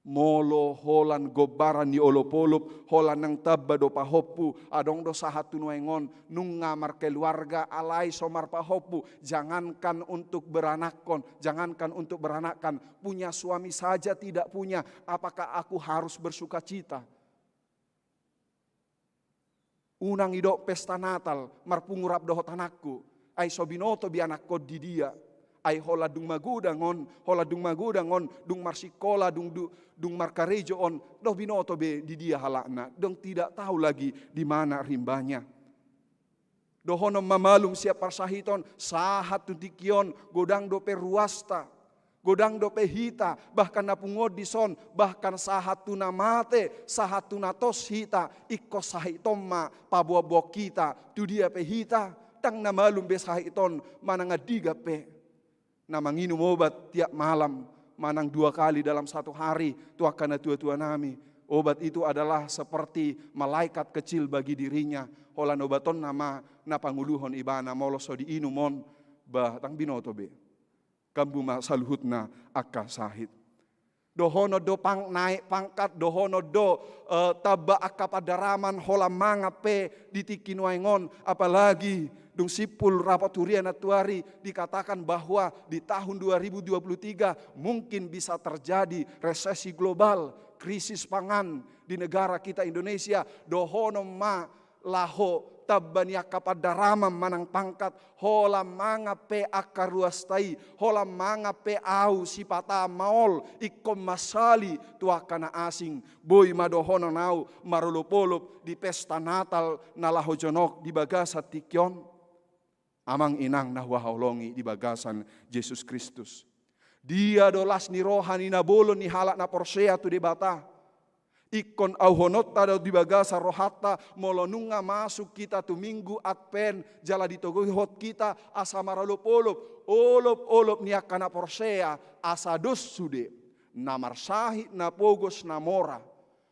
molo holan gombaran ni olop-olop, holan naung tamba do pahompu, adong do sahat tu nuaeng on, nunga markeluarga alai so marpahompu, jangankan untuk beranakkon, jangankan untuk beranakkan, punya suami saja tidak punya, apakah aku harus bersukacita? Unang idok pesta Natal marpungu rap dohot anakku, ai so binoto be anakkon di dia. Ai holan dung magodang on, holan dung magodang on, dung marsikola, dung, dung, dung markarejo on, dang binoto be di dia halakna, dang, tidak tahu lagi di mana rimbanya. Dohonon ma malum sian parsahiton, sahat tu tingki on, godang dope ruasta, godang dope hita, bahkan na pungu on dison, bahkan sahat tu na mate, sahat tu na tos hita, ingkon sahiton ma paboa-boa hita, tu dia pe hita, dang na malum be sahiton manang andigan pe. Na manginum obat tiap malam, manang dua kali dalam satu hari, tu angka natua-tua nami. Obat itu adalah seperti malaikat kecil bagi dirinya, holan obatonna ma na panguluhon ibana. Molo so diinum on, bah, ndang binoto be gambu ma saluhutna angka sahit. Dohonon do pang-, naek pangkat, dohonon do, eh, tamba angka pandaraman, holan mangan pe di tingki nuaeng on, apalagi dung simpul rapat huria nantuari dikatakan bahwa di tahun dua ribu dua puluh tiga mungkin bisa terjadi resesi global, krisis pangan di negara kita Indonesia. Dohonon ma laho tamba ni angka pandaraman manang pangkat, holan mangan pe angka ruasta i, holan mangan pe ahu sipata maol ingkon mansali tu angka na asing. Boi ma dohonon ahu marolopolop di pesta Natal na laho jonok di bagasan tingki on. Amang inang na huhaholongi di bagasan Jesus Kristus, dia do las ni roha ni na bolon ni halak na porsea tu Debata? Ingkon auhononta do di bagasan rohanta, molo nunga masuk hita tu Minggu Advent, jala ditoguhon hita asa marolopolop, olopolop ni angka na porsea, asa dos sude na marsahit, na pogos, na mora,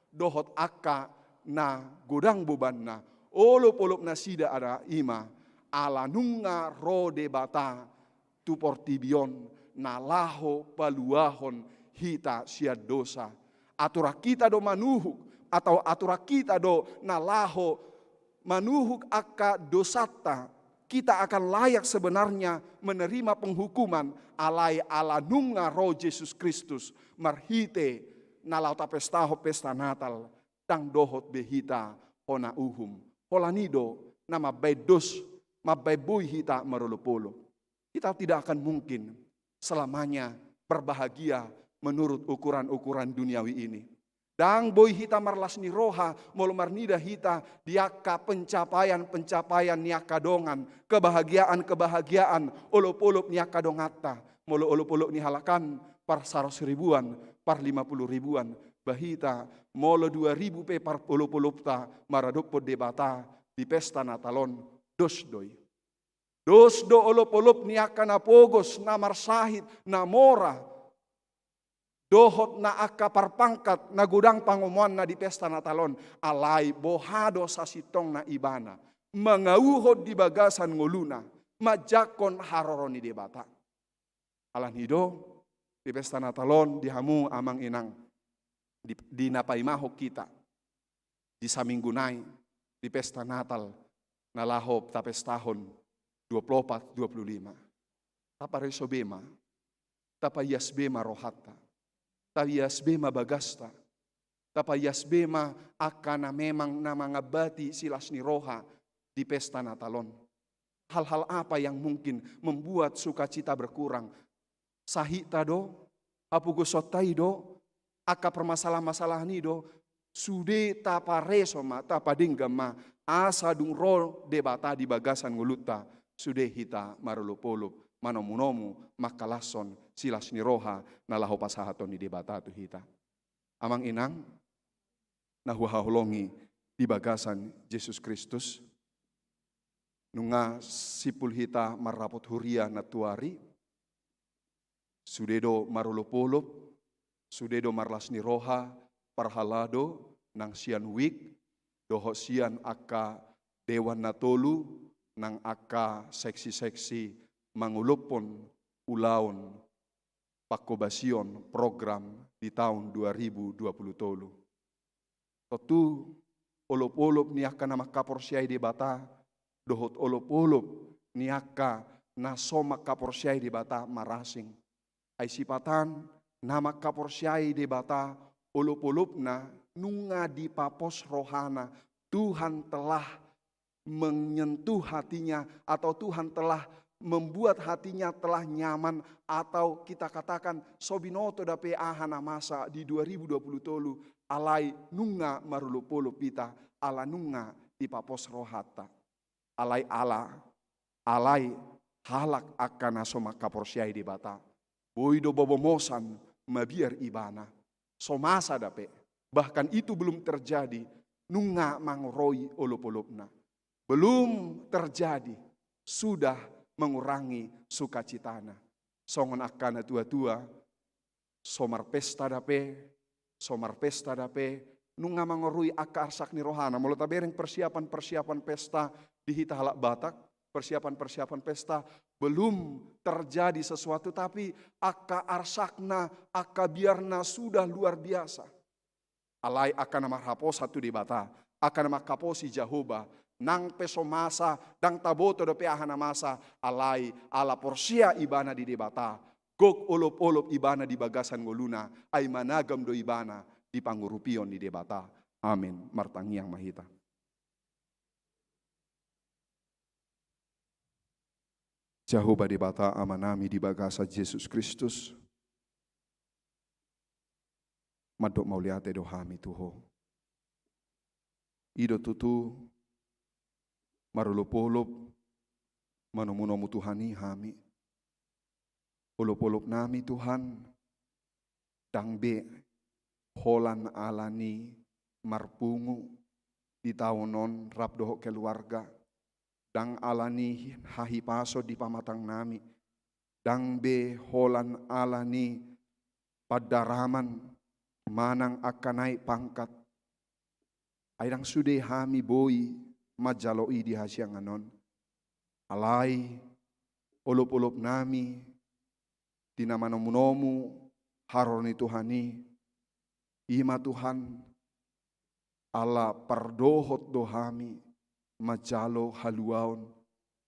dohot angka na godang bobanna, olopolop nasida, ada i ma ala nunga ro Debata tu portibi on na laho paluahon hita sian dosa. Aturan hita do manuhuk, atau aturan hita do na laho manuhuk angka dosanta, kita akan layak sebenarnya menerima penghukuman, alai ala nunga ro Jesus Kristus marhite na laho tapestahon pesta Natal, ndang dohot be hita hona uhum. Holan i do na mambaen dos, mambaen boi hita marolopolop. Kita tidak akan mungkin selamanya berbahagia menurut ukuran-ukuran duniawi ini. Ndang boi hita marlas ni roha molo marnida hita di angka pencapaian-pencapaian ni angka dongan, kebahagiaan-kebahagiaan, olopolop ni angka donganta. Molo olopolop ni halak an par saratus ribuan, par lima puluh ribuan, bah hita molo dua ribu pe par olopolopta maradophon Debata di pesta Natal on, dos do i. Dos do olopolop ni angka na pogos, na marsahit, na mora, dohot na angka parpangkat na godang pangomoanna di pesta Natal on, alai boha do sasintongna ibana mangauhon di bagasan ngoluna manjangkon haroro ni Debata. Alani do di pesta Natal on, di hamu amang inang, di, di na paimahon hita di saminggu nai, di pesta Natal na laho tapestahon dua puluh opat, dua puluh lima. Tapareso be ma, tapaias be ma rohanta, tapaias be ma bagasta, tapaias be ma angka na memang na mangambati silas ni roha di pesta Natal on. Hal-hal apa yang mungkin membuat sukacita berkurang? Sahitta do, hapogosonta i do, angka permasalahan-masalahan i do, sude tapareso ma, tapadenggan ma, asa dung ro Debata di bagasan ngolunta, sude hita marolopolop, manomunomu, mangkalashon silas ni roha na laho pasahaton ni Debata tu hita. Amang inang na huhaholongi di bagasan Jesus Kristus, nunga simpul hita marrapot huria nantuari, sude do marolopolop, sude do marlas ni roha parhalado nang sian wijk dohot sian angka dewan na tolu nang angka seksi-seksi mangolophon ulaon pangkobasion program di taon dua ribu dua puluh tolu. Tontu olopolop ni angka na mangkaporseai Debata dohot olopolop ni angka na so mangkaporseai Debata marasing. Ai sipata na mangkaporseai Debata olopolopna nunga dipapos rohana, Tuhan telah menyentuh hatinya, atau Tuhan telah membuat hatinya telah nyaman, atau kita katakan so binoto dope aha na masa di dua ribu dua puluh tolu, alai nunga marolopolop hita ala nunga dipapos rohanta. Alai ala, alai halak angka na so mangkaporseai Debata, boi do bobomosan mabiar ibana. So masa dope, bahkan itu belum terjadi, nunga mangroi olopolopna. Belum terjadi, sudah mengurangi sukacitana. Songon angka na tua-tua, so marpesta dope, so marpesta dope, nunga mangorui angka arsak ni rohana. Molo tabereng persiapan-persiapan pesta di hita halak Batak, persiapan-persiapan pesta, belum terjadi sesuatu, tapi angka arsakna, angka biarna sudah luar biasa. Alai angka na marhaposan tu Debata, angka na manghaposi Jahowa, nang pe so masa, ndang taboto dope aha na masa, alai ala porsea ibana di Debata, gok olop-olop ibana di bagasan ngoluna, ai managam do ibana di pangurupion ni Debata. Amen. Martangiang ma hita. Jahowa Debata Amanami di bagasan Jesus Kristus, mandok mauliate do hami tu Ho. I do tutu marolop-olop manomu-nomu Tuhan i hami. Olop-olop nami Tuhan, ndang be holan ala ni marpungu di taon on rap dohot keluarga, ndang ala ni hahipason di pamatang nami, ndang be holan ala ni pandaraman manang angka naek pangkat. Ai ndang sude hami boi manjalo i di hasiangan on. Alai olop-olop nami di na manomu-nomu haroro ni Tuhan i, i ma Tuhan, ala pardohot do hami manjalo haluaon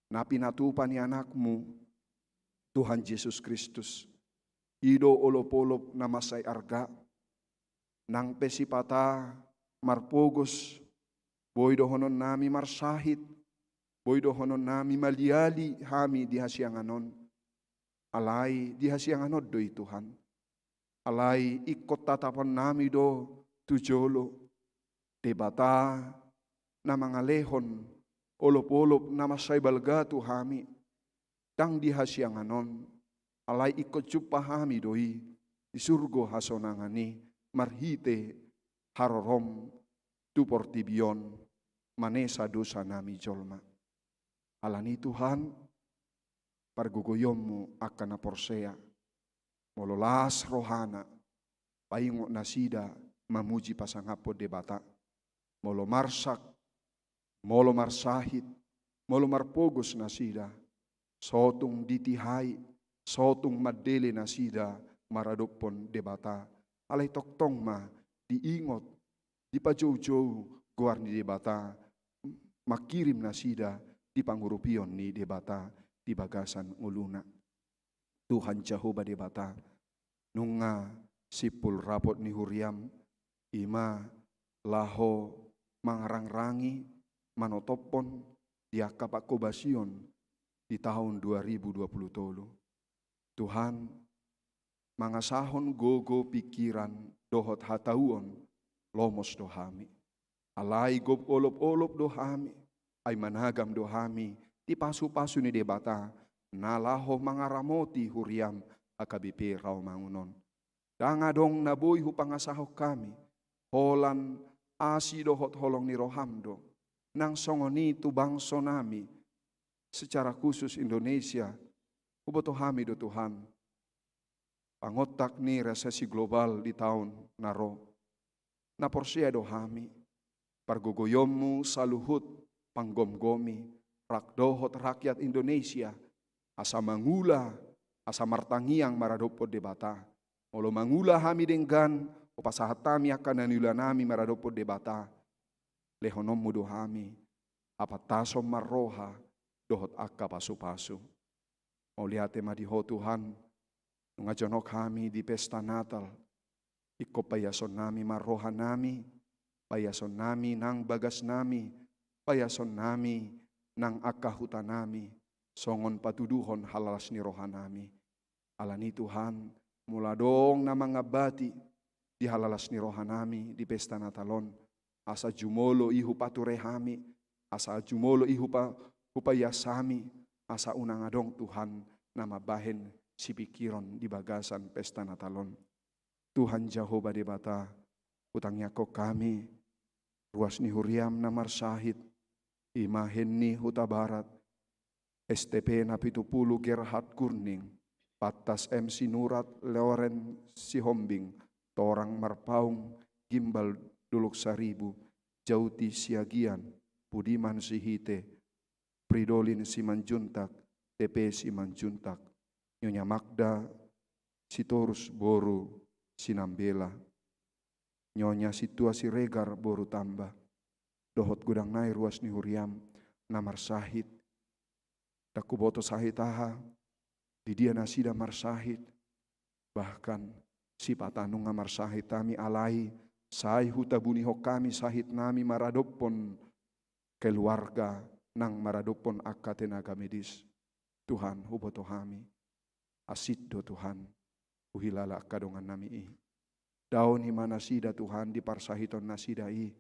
na pinatupa ni Anakmu, Tuhan Jesus Kristus. I do olop-olop na mansai arga, nang pe sipata marpogos, boi dohonon nami marsahit, boi dohonon nami maliali hami di hasiangan on. Alai di hasiangan on do i Tuhan. Alai ingkon tatapon nami do tu jolo Debata na mangalehon olop-olop na mansai balga tu hami, ndang di hasiangan on, alai ingkon jumpa hami do i di surgo hasonangan i marhite harorom tu portibi on manesa dosa nami jolma. Ala ni Tuhan, pargogoionmu angka na porsea, molo las rohana, paingot nasida mamuji pasangaphon Debata. Molo marsak, molo marsahit, molo marpogos nasida, sotung ditihai, sotung mandele nasida maradophon Debata. Alai tongtong ma diingot, dipajoujou goar ni Debata, mangkirim nasida di pangurupion ni Debata di bagasan ngoluna. Tuhan Jahowa Debata, nunga simpul rapot ni huriam, i ma laho mangarangrangi, manotophon di angka panghobasion di taon dua ribu dua puluh tolu. Tuhan, mangasahon gogo, pingkiran dohot hatauon, lomos do hami. Alai gok olop-olop do hami, ai managam do hami di pasu-pasu ni Debata, na laho mangaramoti huriam H K B P Rawamangun on. Ndang adong na boi hupangasahon hami holan asi dohot holong ni roham do. Nang songon i tu bangso nami, secara khusus Indonesia, huboto hami do Tuhan, pangontak ni resesi global di taon na ro. Na porsea do hami, pargogoionmu saluhut panggomgomi, rap dohot rakyat Indonesia, asa mangula, asa martangiang maradophon Debata. Molo mangula hami denggan, hupasahat hami angka na niula nami maradophon Debata, lehononmu do hami hapantason marroha dohot angka pasu-pasu. Mauliate ma di Ho Tuhan, nunga jonok hami di pesta Natal. Ingkon paiason nami ma roha nami, paiason nami nang bagas nami, paiason nami nang angka huta nami, songon patuduhon halalas ni roha nami. Ala ni Tuhan, molo adong na mangambati di halalas ni roha nami di pesta Natal on, asa jumolo i hupature hami, asa jumolo i hupa-, hupaias hami, asa unang adong Tuhan na mambahen sipingkiron di bagasan pesta Natal on. Tuhan Jahowa Debata, hutangiangkon hami ruas ni huriam na marsahit, i ma Henni Hutabarat, S T P na pitu pulu Gerhard Gurning, Pantas M Sinurat, Loren Sihombing, Torang Marpaung, Gimbal Dolok Saribu, Jauti Siagian, Budiman Sihite, Fridolin Simanjuntak, T P Simanjuntak, Nyonya Magda Sitorus boru Sinambela, Nyonya Sintua Siregar boru Tamba, dohot godang nai ruas ni huriam na marsahit. Ndang huboto sahit aha, di dia nasida marsahit, bahkan sipata nunga marsahit hami, alai sai hutabunihon hami sahit nami maradophon keluarga nang maradophon angka tenaga medis. Tuhan, huboto hami. Hansit do Tuhan, huhilala angka dongan nami i. Daoni ma nasida Tuhan di parsahiton nasida i.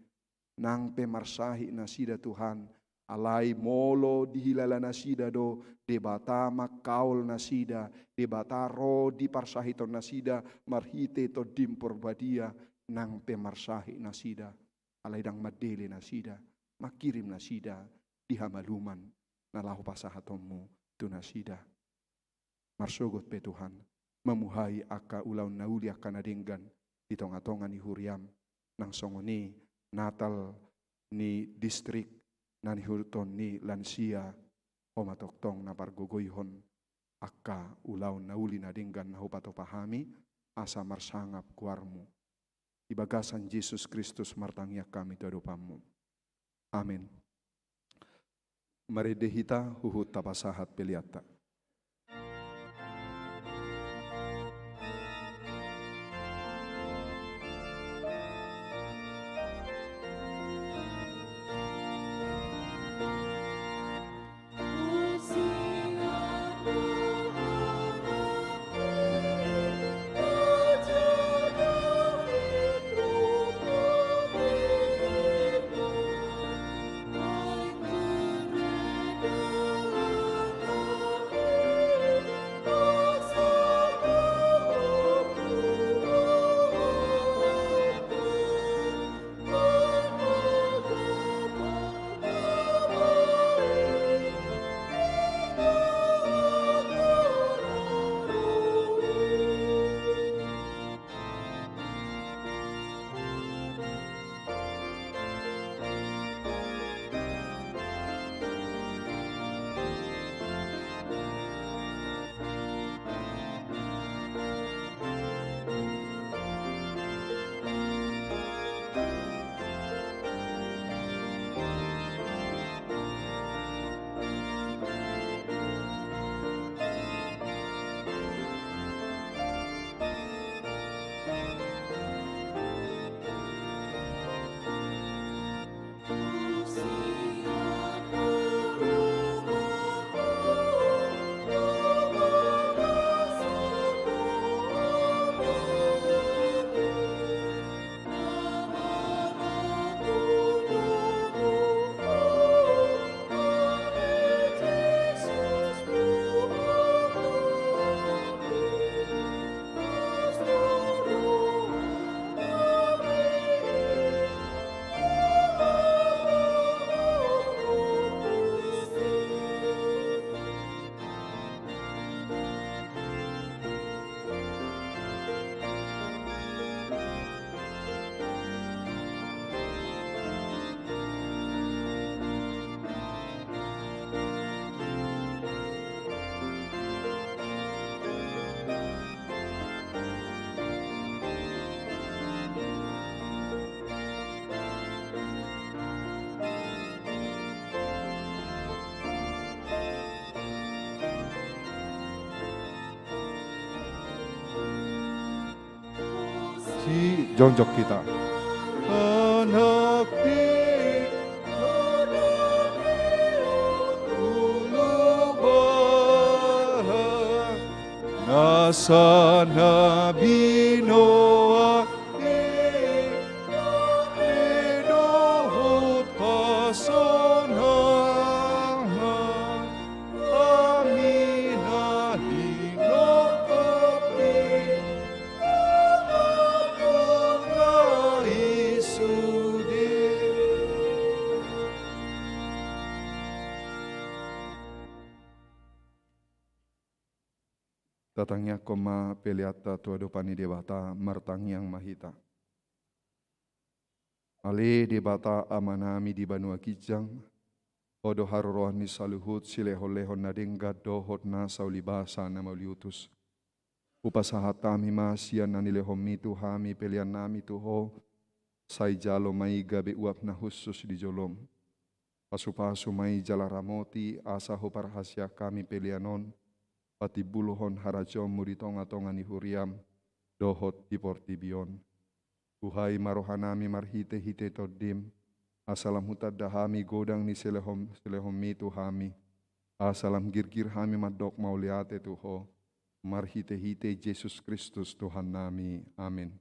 Nang pe marsahit nasida Tuhan, alai molo dihilala nasida do Debata mangkaol nasida, Debata ro di parsahiton nasida marhite Tondim Porbadia, nang pe marsahit nasida, alai ndang mandele nasida, mangkirim nasida di hamaluman na laho pasahatonmu tu nasida. Marsogot pe Tuhan, mamuhai angka ulaon na uli, angka na denggan di tonga-tonga ni huriam, nang songon i Natal ni distrik na nihuthon ni lansia, Ho ma tongtong na pargogoihon angka ulaon na uli na denggan na hupatupa hami, asa marsangap goarmu. Di bagasan Jesus Kristus martangiang hami tu adopanmu. Amen. Marende hita huhut tapasahat peleanta. Sijongjong hita. Anak ni ulu balang, nasa na binoan i, dohot hasonangan, hami na hinongkop i, na i sude. Tatangiangkon ma peleanta tu adopan ni Debata, martangiang ma hita. Ale Debata Amanami di banua ginjang, Ho do haroroan ni saluhut silehonlehon na denggan dohot nasa ulibasa na mauliutus. Hupasahat hami ma sian na nilehonMi tu hami peleannami tu Ho, sai jalo ma i gabe uap na hushus di joloM. Pasupasu ma i jala ramoti asa huparhaseang hami pelean on patimbulhon harajaonMu di tongatonga ni huriaM dohot di portibi on. Buhai ma rohanami marhitehite TondiM, asa lam hutanda hami godang ni silehon, silehonMi tu hami, asa lam girgir hami mandok mauliate tu Ho, marhitehite Jesus Kristus Tuhannami. Amin.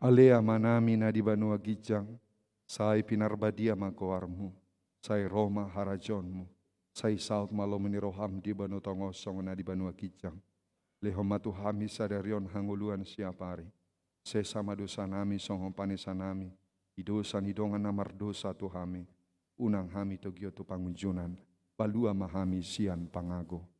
Ale Amanami na di banua ginjang, sai pinarbadia ma goarMu, sai ro ma harajaonMu, sai saut ma lomo ni rohaM di banua tonga on songon na di banua ginjang. Lehon ma tu hami sadari on hangoluan siapari. Sesa ma dosanami songon panesanami di dosa ni dongan na mardosa tu hami. Unang hami togihon tu pangunjunan, palua ma hami sian pangago.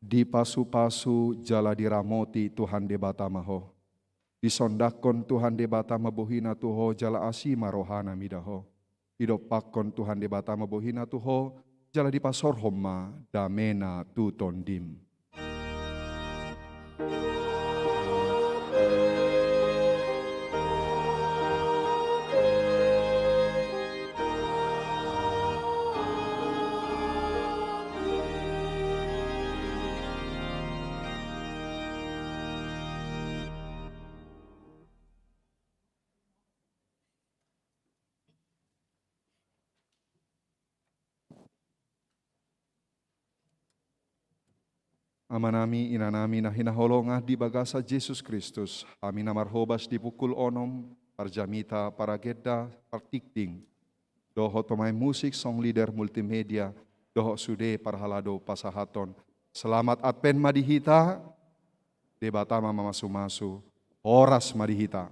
Dipasupasu jala diramoti Tuhan Debata ma ho. Disondangkon Tuhan Debata ma bohiNa tu ho jala asi ma rohaNa mida ho. Didompakkon Tuhan Debata ma bohiNa tu ho jala dipasaorhon ma dameNa tu tondim. Amanami, inanami na hinaholongan di bagasan Jesus Kristus, hami na marhobas di pukul onom, parjamita, paragenda, partingting, dohot pemain musik, song leader, multimedia, dohot sude parhalado pasahaton. Selamat Advent ma di hita, Debata ma mamasumasu, horas ma di hita.